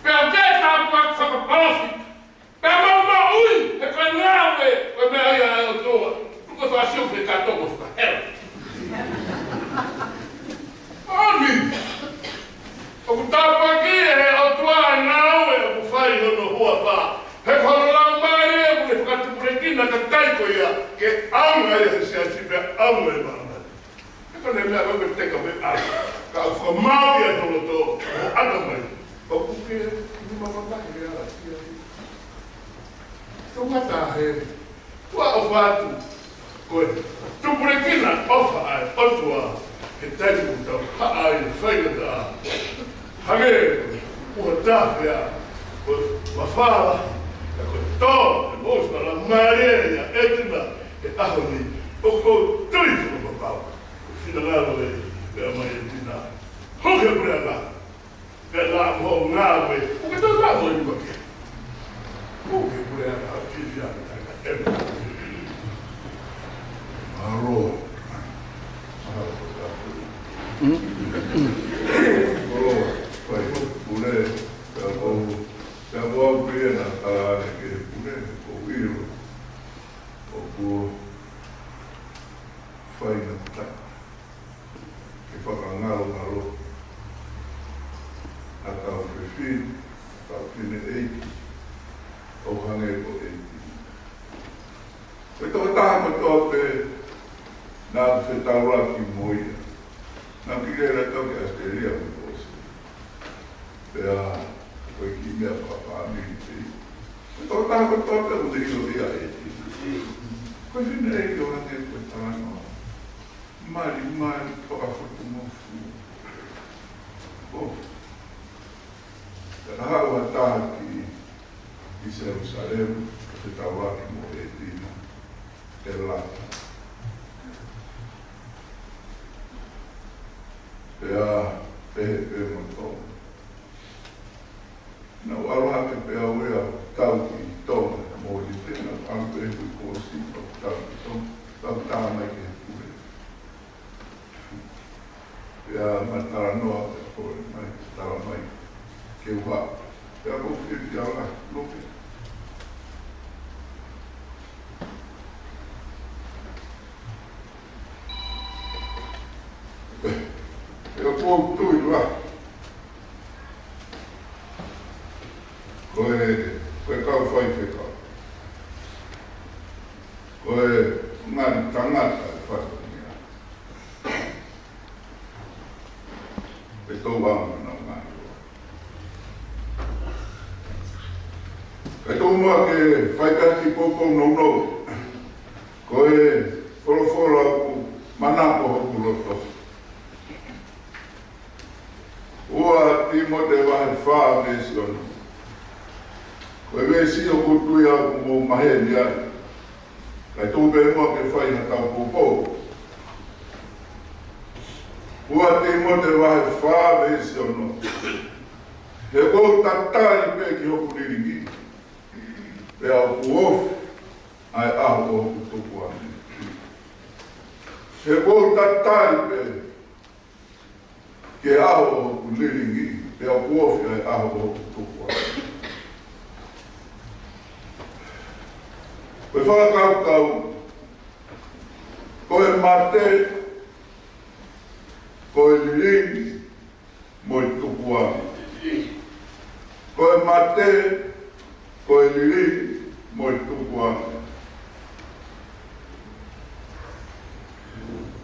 Pea ʻoku ke tāpuaki fakapalōfita. Pea mau maʻu ui, he ko e ngāue, ko e meʻa ia ʻa e ʻOtua. Tuku e fāsiu ke kato ko fakahela. ʻOni. ʻOku tāpuakiʻi ʻe he ʻOtua ʻa e ngāue ʻoku fai hono huafa. He ko hono Laumālie ʻoku ne fakatupulekina ʻa e kakai ko ia, ke ʻaonga ia he siasi pea ʻaonga ʻi māmani. He ko e meʻa ko e teka me ʻa. Ka ʻoku fakamāu ia ʻi hono loto, ʻo ʻata mai. ʻOku ke, ni mamata he ala sia. Tau ngata he, tua ʻofa atu. Ko e tupulekina ʻofa ʻa e ʻOtua, he taimi ʻoku tau haʻa ai faingataʻa. Hangē, ʻoku tāfea, ko e mafala, ka ko e tō, e mou fala mālie ia e tina, he ʻaho ni, ʻoku ou tui fakapapau. Finangalo e, pea mai e tina. Hoke pule ana. Pea na mo ngāue, ʻoku ke tau ngāue ni make. Hoke pule ana, a fifia me taka. Mālō. Mālō. Mālō. Pea ko pule, pea ko, pea ko au pule na, ala ane ke Ngalongalo, ʻa e kau fefine, kau fineʻeiki, ʻo hangē ko ʻEti. Ko e tokotaha kotoa pē naʻa ku fetaulaki mo ia, naʻa ku kiʻi lele atu ki ʻAositelēlia mo ʻosi. Pea ko e kiʻi meʻa fakafāmili pē. Ko e tokotaha kotoa pē ʻoku ne ʻilo ia ʻEti. Ko e fineʻeiki ʻo hangē ko e talanoa. Malimali, fakafofonga moʻui. ʻO. Pea haʻu ha taha ki, ki Selusalema, fetaulaki mo ʻEti na, ʻe lata. Pea, pehē pē mo Tonga. Naʻa ku ʻalu hake pē au ia ʻo tau ki Tonga, mo ʻEti na, ʻalu pē hui kuo ʻosi, ʻo tau ki Tonga, tau tā mai ki he pule. Pea ma talanoa, pea kole mai, tala mai ke u haʻu. Pea ko u fiefia lahi, loke. Pea ko u tui lahi. Ko e, ko e kau faifekau. Ko e ngaahi tangata ʻe fai ko eni. ʻE tau anga na ngaahi. Kae tuku muʻa ke fai atu e kiʻi poupou nounou. Ko e folofola ʻoku manako hoku loto. Ua Tīmote vahe fā veesi ono. Ko e veesi ʻoku ou tui au ʻoku mou maheni ai. Kae tuku pē muʻa ke fai haʻatau poupou. Ua Tīmote vahe fā veesi ono. He ʻoku ou tatali pē ki hoku lilingi, pea ʻoku ofi ʻa e ʻaho ʻo hoku tukuange. He ʻoku ou tatali pē ki he ʻaho ʻo hoku lilingi, pea ʻoku ofi ʻa e ʻaho ʻo hoku tukuange. Ko e fakakaukau, ko e mate, ko e lilingi, mo e tukuange. Ko e mate, ko e lilingi, mo e tukuange.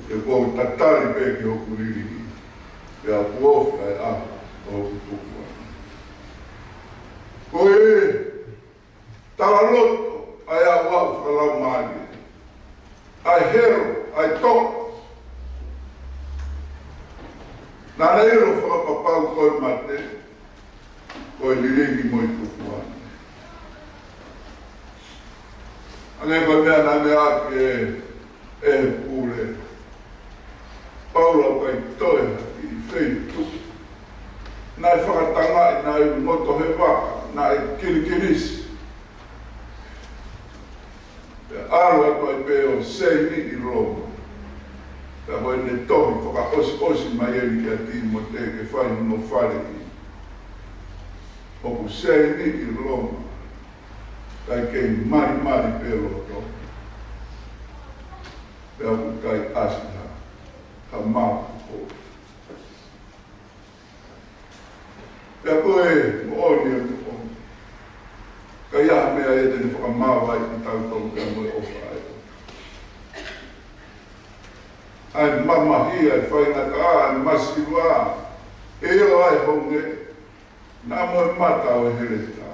He ʻoku ou tatali pē ki hoku lilingi, pea ʻoku ofi ʻa e ʻaho ʻo hoku tukuange. Ko e talaloto ʻa e ʻaʻau fakalaumālie, ʻa e helo, ʻa e toʻa. Naʻa ne ʻilo fakapapau ko e mate, ko e lilingi mo e tukuange. Hangē ko e meʻa naʻe meʻa ʻaki ʻe ʻe he pule. Paula ʻoku ʻikai toe ha kiʻi feituʻu. Naʻe fakatangaʻi, naʻe ngoto he vaka, naʻe kilikilisi. Pea ʻalu atu ai pē ʻo seini ʻi Loma. Pea ko ʻene tohi fakaʻosiʻosi mai eni kia Tīmote ke fai hono faleʻi. ʻOku seini ʻi Loma. Kae kei malimali pē loto. Pea ʻoku ʻikai ʻasi ha, ha mapu ko. Pea ko e moʻoni ʻa e moʻoni. ʻIkai ha meʻa ia te ne fakamaavaʻi kitautolu pea mo e ʻofa ʻa e ʻOtua. ʻA e mamahi, ʻa e faingataʻa, ʻa e masiva, ʻio ʻa e honge, naʻa mo e mata ʻo e heletā.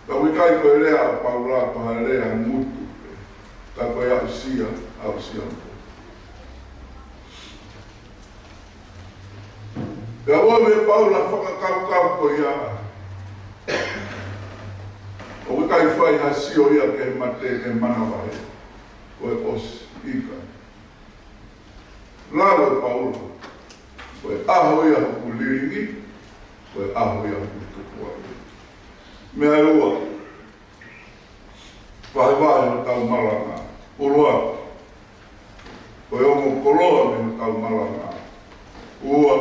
Ka ʻoku ʻikai ko e lea ʻa Paula ko ha lea ngutu pē. Ka ko e aʻusia, aʻusia mo. Pea ʻomi ʻe Paula fakakaukau ko ia. ʻOku ʻikai fai ha sio ia ki he mate, ki he manavahē. Ko e ʻosi ika. Lau ʻe Paula, ko e ʻaho ia hoku lilingi, ko e ʻaho ia hoku tukuange. Meʻa ʻe ua, vahevahe hotau malanga. ʻUluaki, ko e ongo koloa mei hotau malanga. Ua,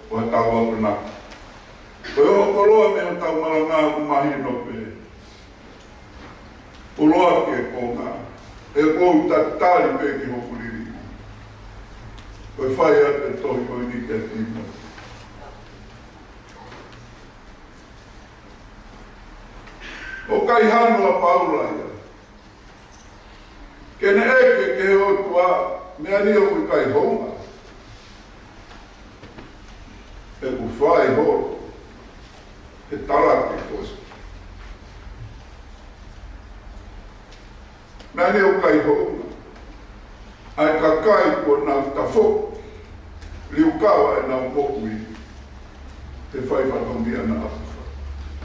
ko hotau akonaki. Ko e ongo koloa mei hotau malanga ʻoku mahino pē. ʻUluaki e konga, he ʻoku ou tatali pē ki hoku lilingi. Ko e fai atu e tohi ko eni kia Tīmote. ʻOku ʻikai hano ʻa Paula ia ke ne ʻeke ki he ʻOtua meʻa ni ʻoku ʻikai hounga. ʻOku fai holo he talaki ko ē. Meʻa ni ʻoku ʻikai hounga. ʻA e kakai kuo nau tafoki, liukava ʻenau moʻui he fai fatongia naʻa nau fai.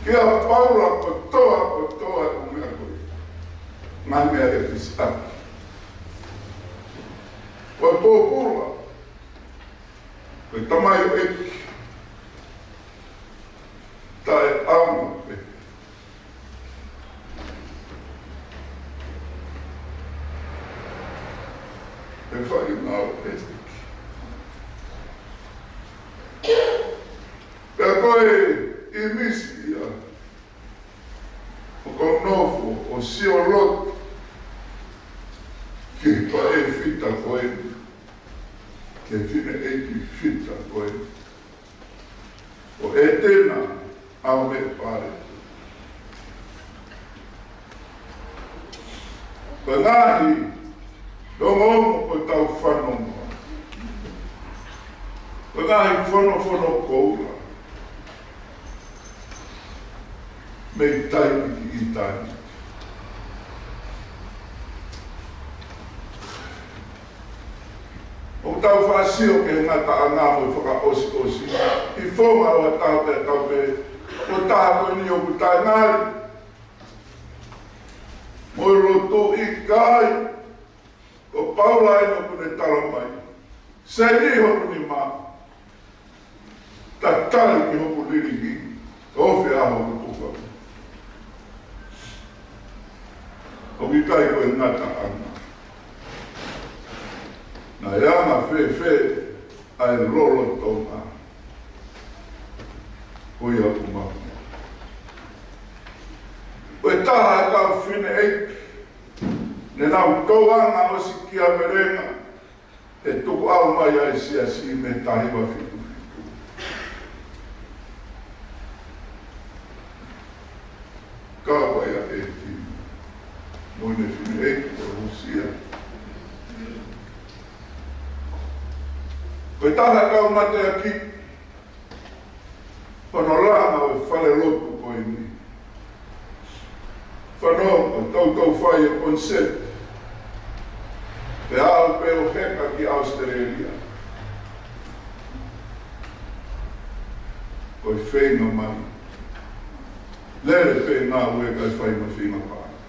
Kia Paula kotoa, kotoa e ʻū meʻa ko ē. Ngaahi meʻa ʻe pisi ʻaki. Ko e pōpula, ko e tamaioʻeiki taʻeʻaonga pē. He fai ngāue pē. Pea ko e ʻīmisi ia ʻoku ou nofo ʻo sio loto ki he faʻē fita ko ē, ki he fineʻeiki fita ko ē, ʻo ʻEtena ʻAomeʻepale. Ko e ngaahi ongoongo ʻoku tau fanongo, ko e ngaahi fonofono koula mei taimi ki taimi. ʻOku tau faʻa sio ki he ngataʻanga mo e fakaʻosiʻosi ʻi he fonga ʻo ha taha pē ha taha pē, ko e taha ko eni ʻoku taʻengali mo e lotu. ʻIkai, ko Paula eni ʻoku ne tala mai, seli hoku nima, tatali ki hoku lilingi, ofi ʻa hoku tufa. ʻOku ʻikai ko e ngataʻanga. Naʻe anga fēfē ʻa e lolotonga ko ia ʻoku maʻu? Ko e taha e kau fineʻeiki ne nau tōʻanga ʻosi kia Melenga, ʻe tukuʻau mai ai e siasi mei he taha hiva fitu fitu. Kau ai ʻa ʻEtena mo ʻene fineʻeiki ko Lūsia. Ko e taha e kau mateaki, hono langa ʻo e falelotu ko eni. Fanongo, toutou fai e concert. Pea aʻu pē ʻo heka ki ʻAositelēlia. Ko e feinga mai. Lele pē ngāue kae fai mafinga paʻanga.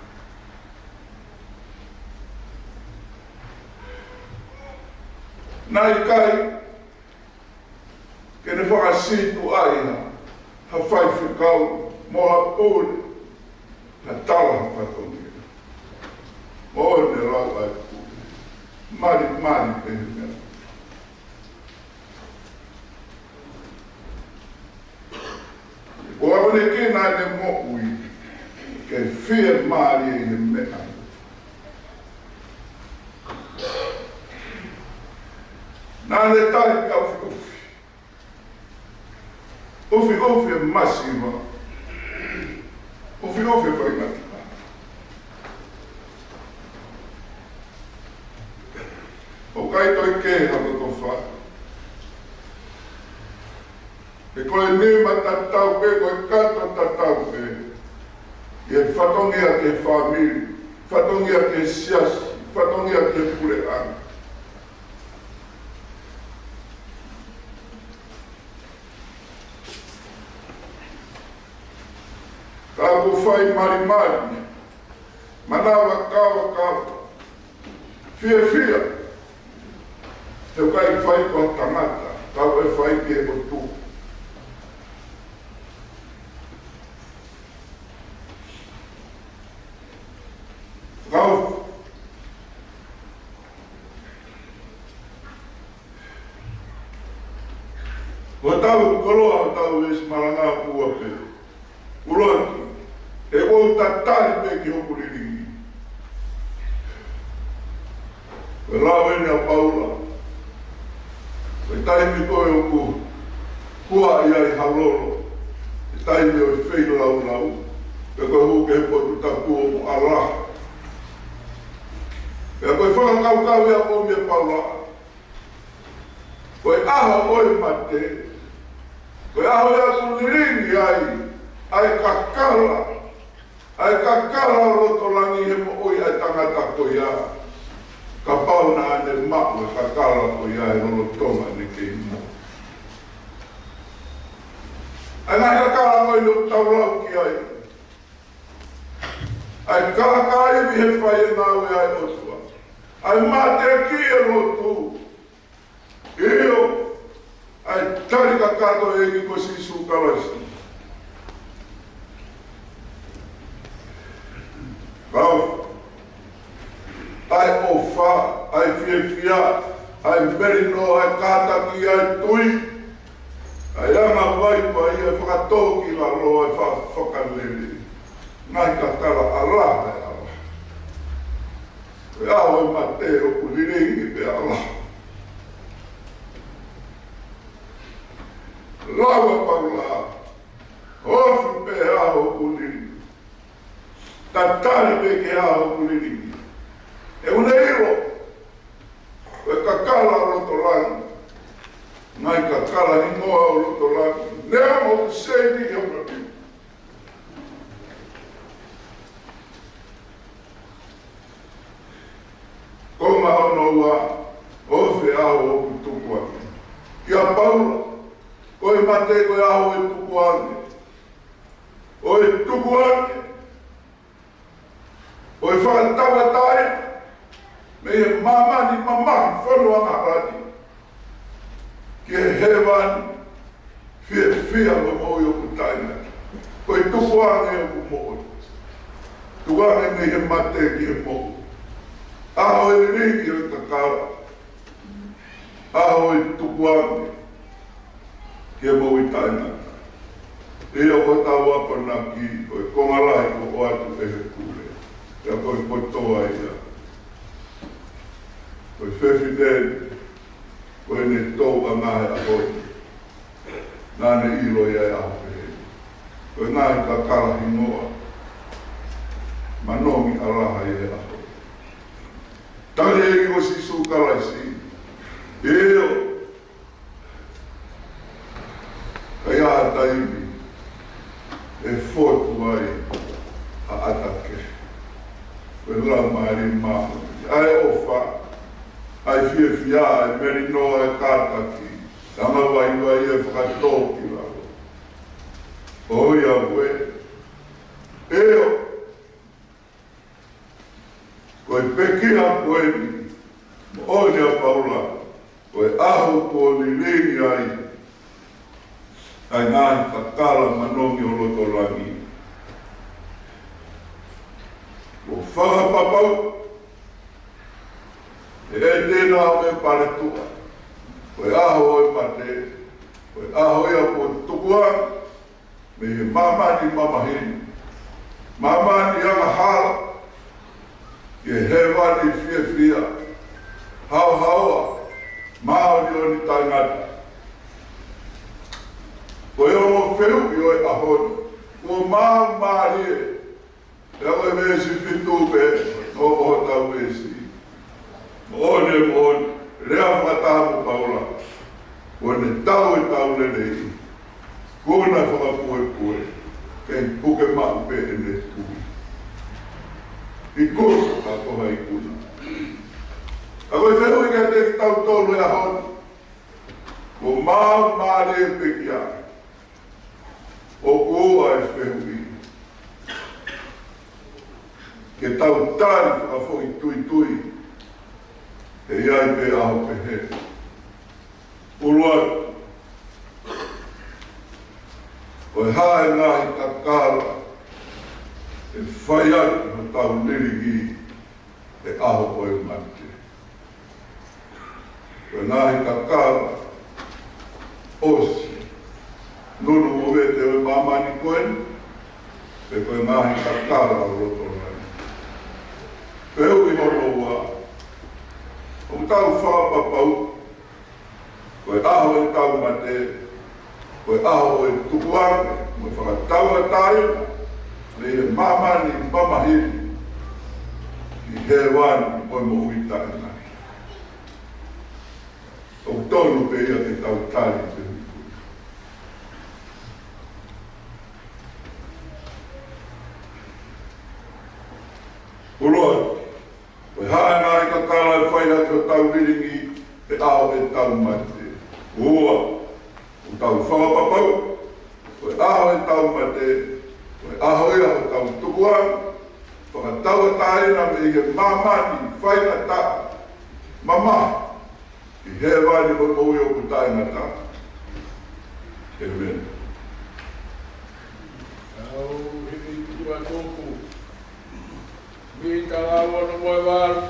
Naʻe ʻikai ke ne fakasītuʻaʻi ha, ha faifekau mo ha pule, ha tala ha fatongia. Mo ʻene lau ai pule. Malimali pē he meʻa. ʻOku ʻamanekina ʻene moʻui ke fiemālie ʻi he meʻa. Naʻa ne tali pē ʻufiʻufi. ʻUfiʻufi e masiva. ʻUfiʻufi e faingataʻa. ʻOku ʻikai toe kehe ha kotofa. He ko e nima tatau pē, ko e kato tatau pē. ʻI he fatongia ki he fāmili, fatongia ki he siasi, fatongia ki he puleʻanga. Ka ʻoku fai malimali, manavakavakava, fiefia, he ʻikai fai ko ha tangata, ka ʻoku fai ki he ʻOtua. Kau. Ko hotau koloa, hotau veesi malanga ua pē. Kuo lotu, he ʻoku ou tatali pē ki hoku lilingi. Ko e lau eni ʻa Paula. Taimi ko ē ʻoku hua ai ha lolo, he taimi ʻo e feilaulau, pe ko e hū ki he potu tapu ʻoku ʻalaha. Pea ko e fakakaukau ia ʻoku ʻomai ʻe Paula, ko e ʻaho ʻo e mate, ko e ʻaho ia ʻoku lilingi ai ʻa e kakala, ʻa e kakala ʻo loto langi he moʻui ʻa e tangata ko ia, kapau naʻa ne maʻu e kakala ko ia he lolotonga ʻene kei moʻui. ʻA e ngaahi kakala ko eni ʻoku tau lau ki ai, ʻa e kalakaivi he fai e ngāue ʻa e ʻOtua, ʻa e mateaki e lotu, ʻio, ʻa e tali kakato ʻa e ʻEiki ko Sīsū Kalaisi. Kau, ʻa e ʻofa, ʻa e fiefia, ʻa e melino, ʻa e kātaki, ʻa e tui, ʻa e anga vaivai, ʻa e fakatōkilalo, ʻa e fa-, fakalele. Ngaahi kakala ʻalaha, ʻalaha. Ko e ʻaho ʻo e mate ʻoku lilingi pea ʻalaha. Lau ʻa Paula, ofi pē ʻaho ʻoku lilingi. Tatali pē ki he ʻaho ʻoku lilingi. He ʻoku ne ʻilo, ko e kakala ʻo loto langi, ngaahi kakala hingoa ʻo loto langi, neongo ʻoku seini he ʻoku Konga hono ua, ofi e ʻaho ʻoku tukuange. Kia Paula, ko e mate ko e ʻaho ʻo e tukuange. ʻO e tukuange, ʻo e fakatauʻatāina mei he māmani mamahi fonua ʻa Harani ki he hēvani fiefia mo e moʻui ʻoku taʻengata. Ko e tukuange ʻoku moʻoni. Tukuange mei he mate ki he moʻui. ʻAho ʻo e lilingi ʻo e kakala. ʻAho ʻo e tukuange ki he moʻui taʻengata. ʻIo, ko hotau akonaki, ko e konga lahi kuo ʻoatu ʻe he pule. Pea ko e kotoa ia. Ko e fefine, ko ʻene touʻanga he ʻaho ni. Naʻa ne ʻilo ia ʻe ʻaho pehē. Ko e ngaahi kakala hingoa. Manongi ʻalaha ia he ʻaho. Tali ʻe he ʻEiki ko Sīsū Kalaisi. ʻIo. ʻIkai ha taimi ʻe fotu ai ha ʻata kehe. Ko e Laumālie Māʻoniʻoni. ʻA e ʻofa, ʻa e fiefia, ʻa e melino, ʻa e kātaki, ʻa e anga vaivai, ʻa e fakatōkilalo. ʻOiauē. ʻIo. Ko e pekia ko eni, moʻoni ʻa Paula, ko e ʻaho kuo lilingi ai ʻa e ngaahi kakala manongi ʻo loto langi. Kuo fakapapau ʻe ʻEtena ʻo e paletuʻa, ko e ʻaho ʻo e mate, ko e ʻaho ia kuo tukuange mei he māmani mamahi ni, māmani angahala, ki he hēvani fiefia, haohaoa, māʻoniʻoni taʻengata. Ko e ongo fehuʻi ʻo e ʻaho ni, kuo maau mālie, ʻa ia ko e veesi fitu pē, ʻo, ʻo hotau veesi. Moʻoni, moʻoni, lea fakataha mo Paula. Kuo ne tau e tau lelei. Kuo ne fakapuepue. Kei puke maʻu pē ʻene tui. Ikuna, ka ko hai ikuna. ʻA ia ko e fehuʻi kiate kitautolu he ʻaho ni. Kuo maau mālie e pekia. ʻOku ʻi ai e fehuʻi ke tau tali fakafoʻituitui, ʻe ʻi ai pē ʻaho pehē. ʻUluaki, ko e hā e ngaahi kakala ʻe fai ʻaki hotau lilingi he ʻaho ʻo e mate. Ko e ngaahi kakala ʻosi nunu mo vete ʻo e māmani ko eni, pe ko e ngaahi kakala ʻo loto langi. Fehuʻi hono ua, ʻoku tau fakapapau, ko Ko e ʻaho ʻo e tau mate, ko e ʻaho ʻo e tukuange mo e fakatauʻatāina mei he māmani mamahi ki hēvani mo e moʻui taʻengata. ʻOku tonu pē ia ke tau tali pē. Kuo ʻosi, ko e hā e ngaahi kakala ʻe fai ʻaki hotau lilingi he ʻaho ʻo e tau mate? Ua, ʻoku tau fakapapau, ko e ʻaho ʻo e tau mate, ko e ʻaho ia hotau tukuange, fakatauʻatāina mei he māmani faingataʻa mamahi ki hēvani mo e moʻui ʻoku taʻengata. ʻĒmeni. Tau hiki atu ʻa e tuku. Mita lau ono mo e valu.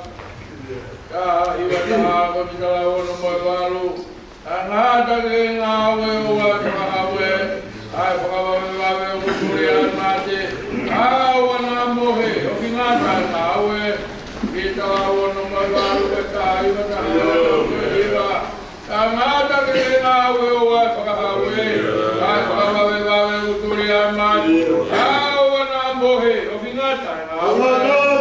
Taha hiva taha ko e mita lau ono mo e valu. Tangata ke ngāue ʻo ʻai fakahau ē, ʻai fakavavevave ʻoku tuli ʻa e mate, ʻa ʻoua naʻa mohe ʻoku ʻikai ngata ʻa e ngāue. Mita lau ono mo e valu, taha hiva taha ko e hiva. Tangata ke ngāue ʻo ʻai fakahau ē, ʻai fakavavevave ʻoku tuli ʻa e mate, ʻa ʻoua naʻa mohe ʻoku ʻikai ngata ʻa e ngāue.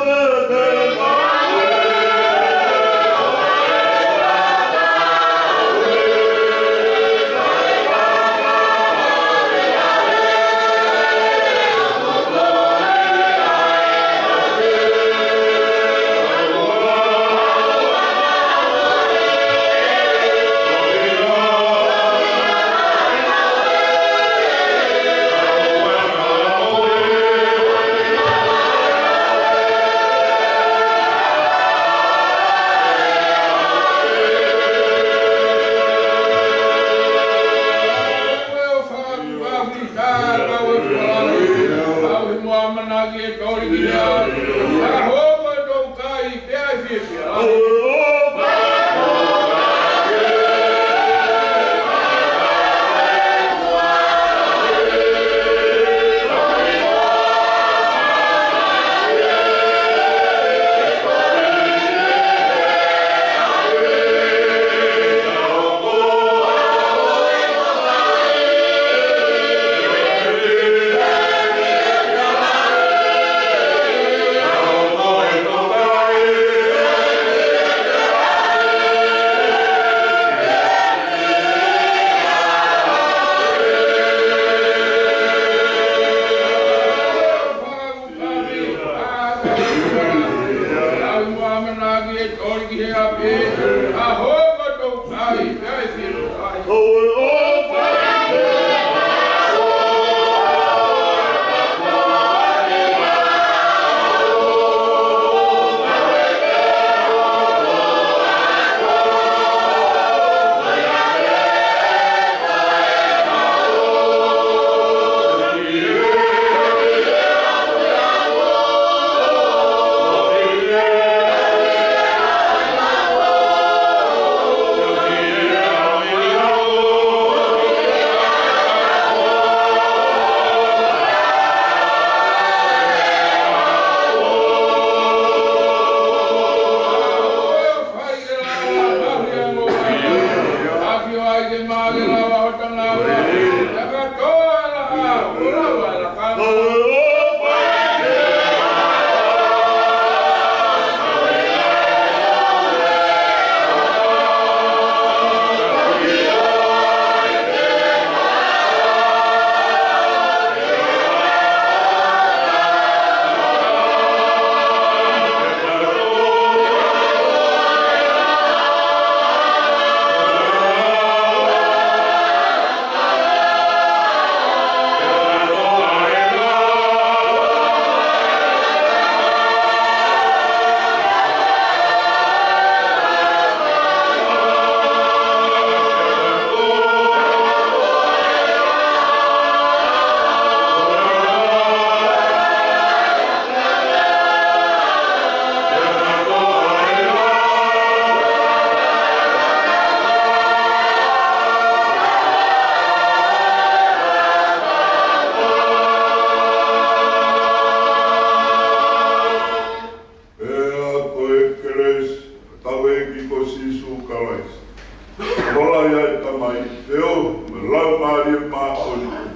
Feohi mo e Laumālie Māʻoniʻoni.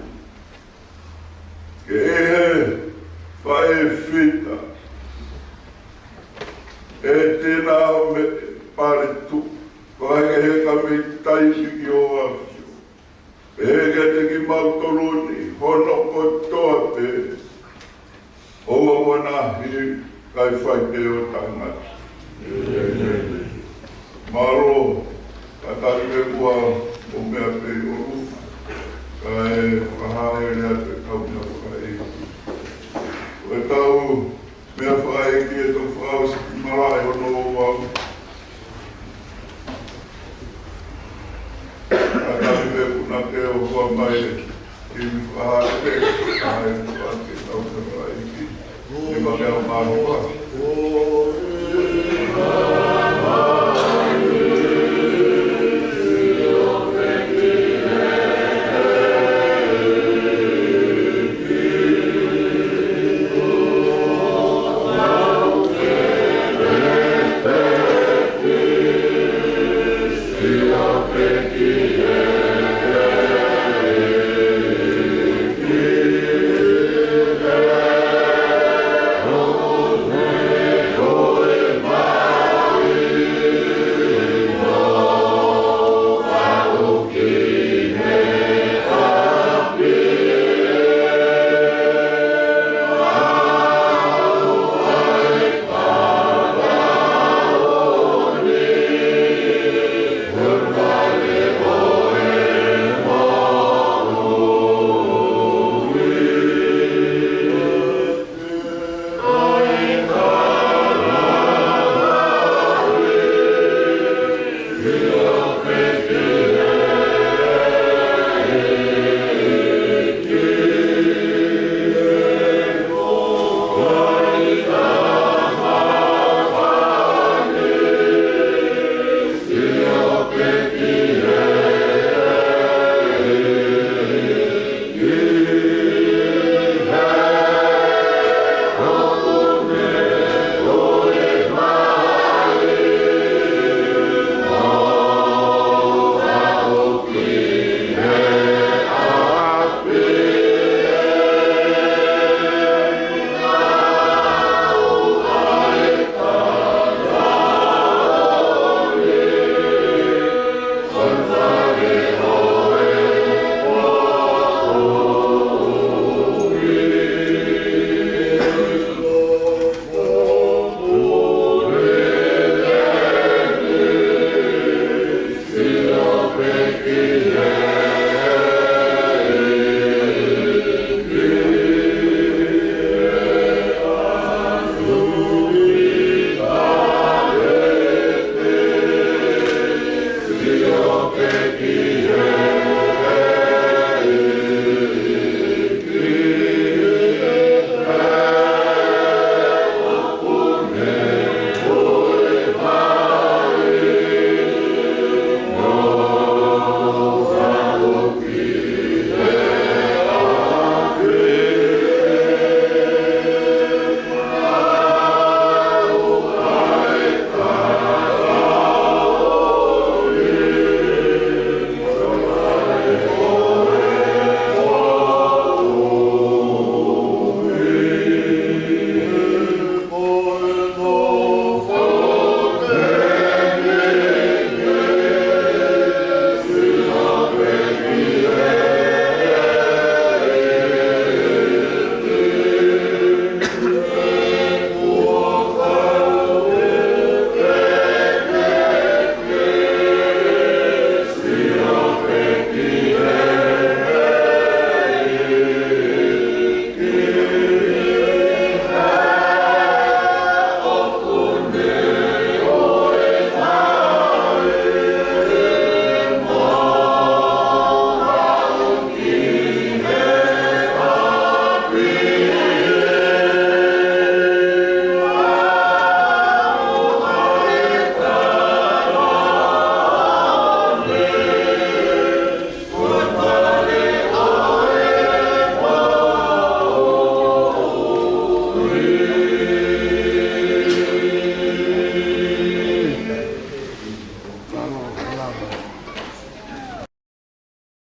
Ke ʻi he faʻē fita, ʻe tēnā ʻo me pare tu, ko e ke he ka me tai ki o afio. Pehē kiate kimautolu ni, hono kotoa pē, ʻoua ʻo nahi, kae fai pē ʻo tangata. Mālō, ka tali pē kuo ʻomai pē ʻi ʻolunga, kae fakahā ʻe he lea pē kau meʻa fakaʻeiki. Ko e kau meʻa fakaʻeiki ʻe toki fakaʻosi ki malaʻe hono ouau. Ka tali pē kuo na ke o kua mai, ki mi fakahā pē, kae fakahā ke kau meʻa fakaʻeiki. Ni ma ke o mālō.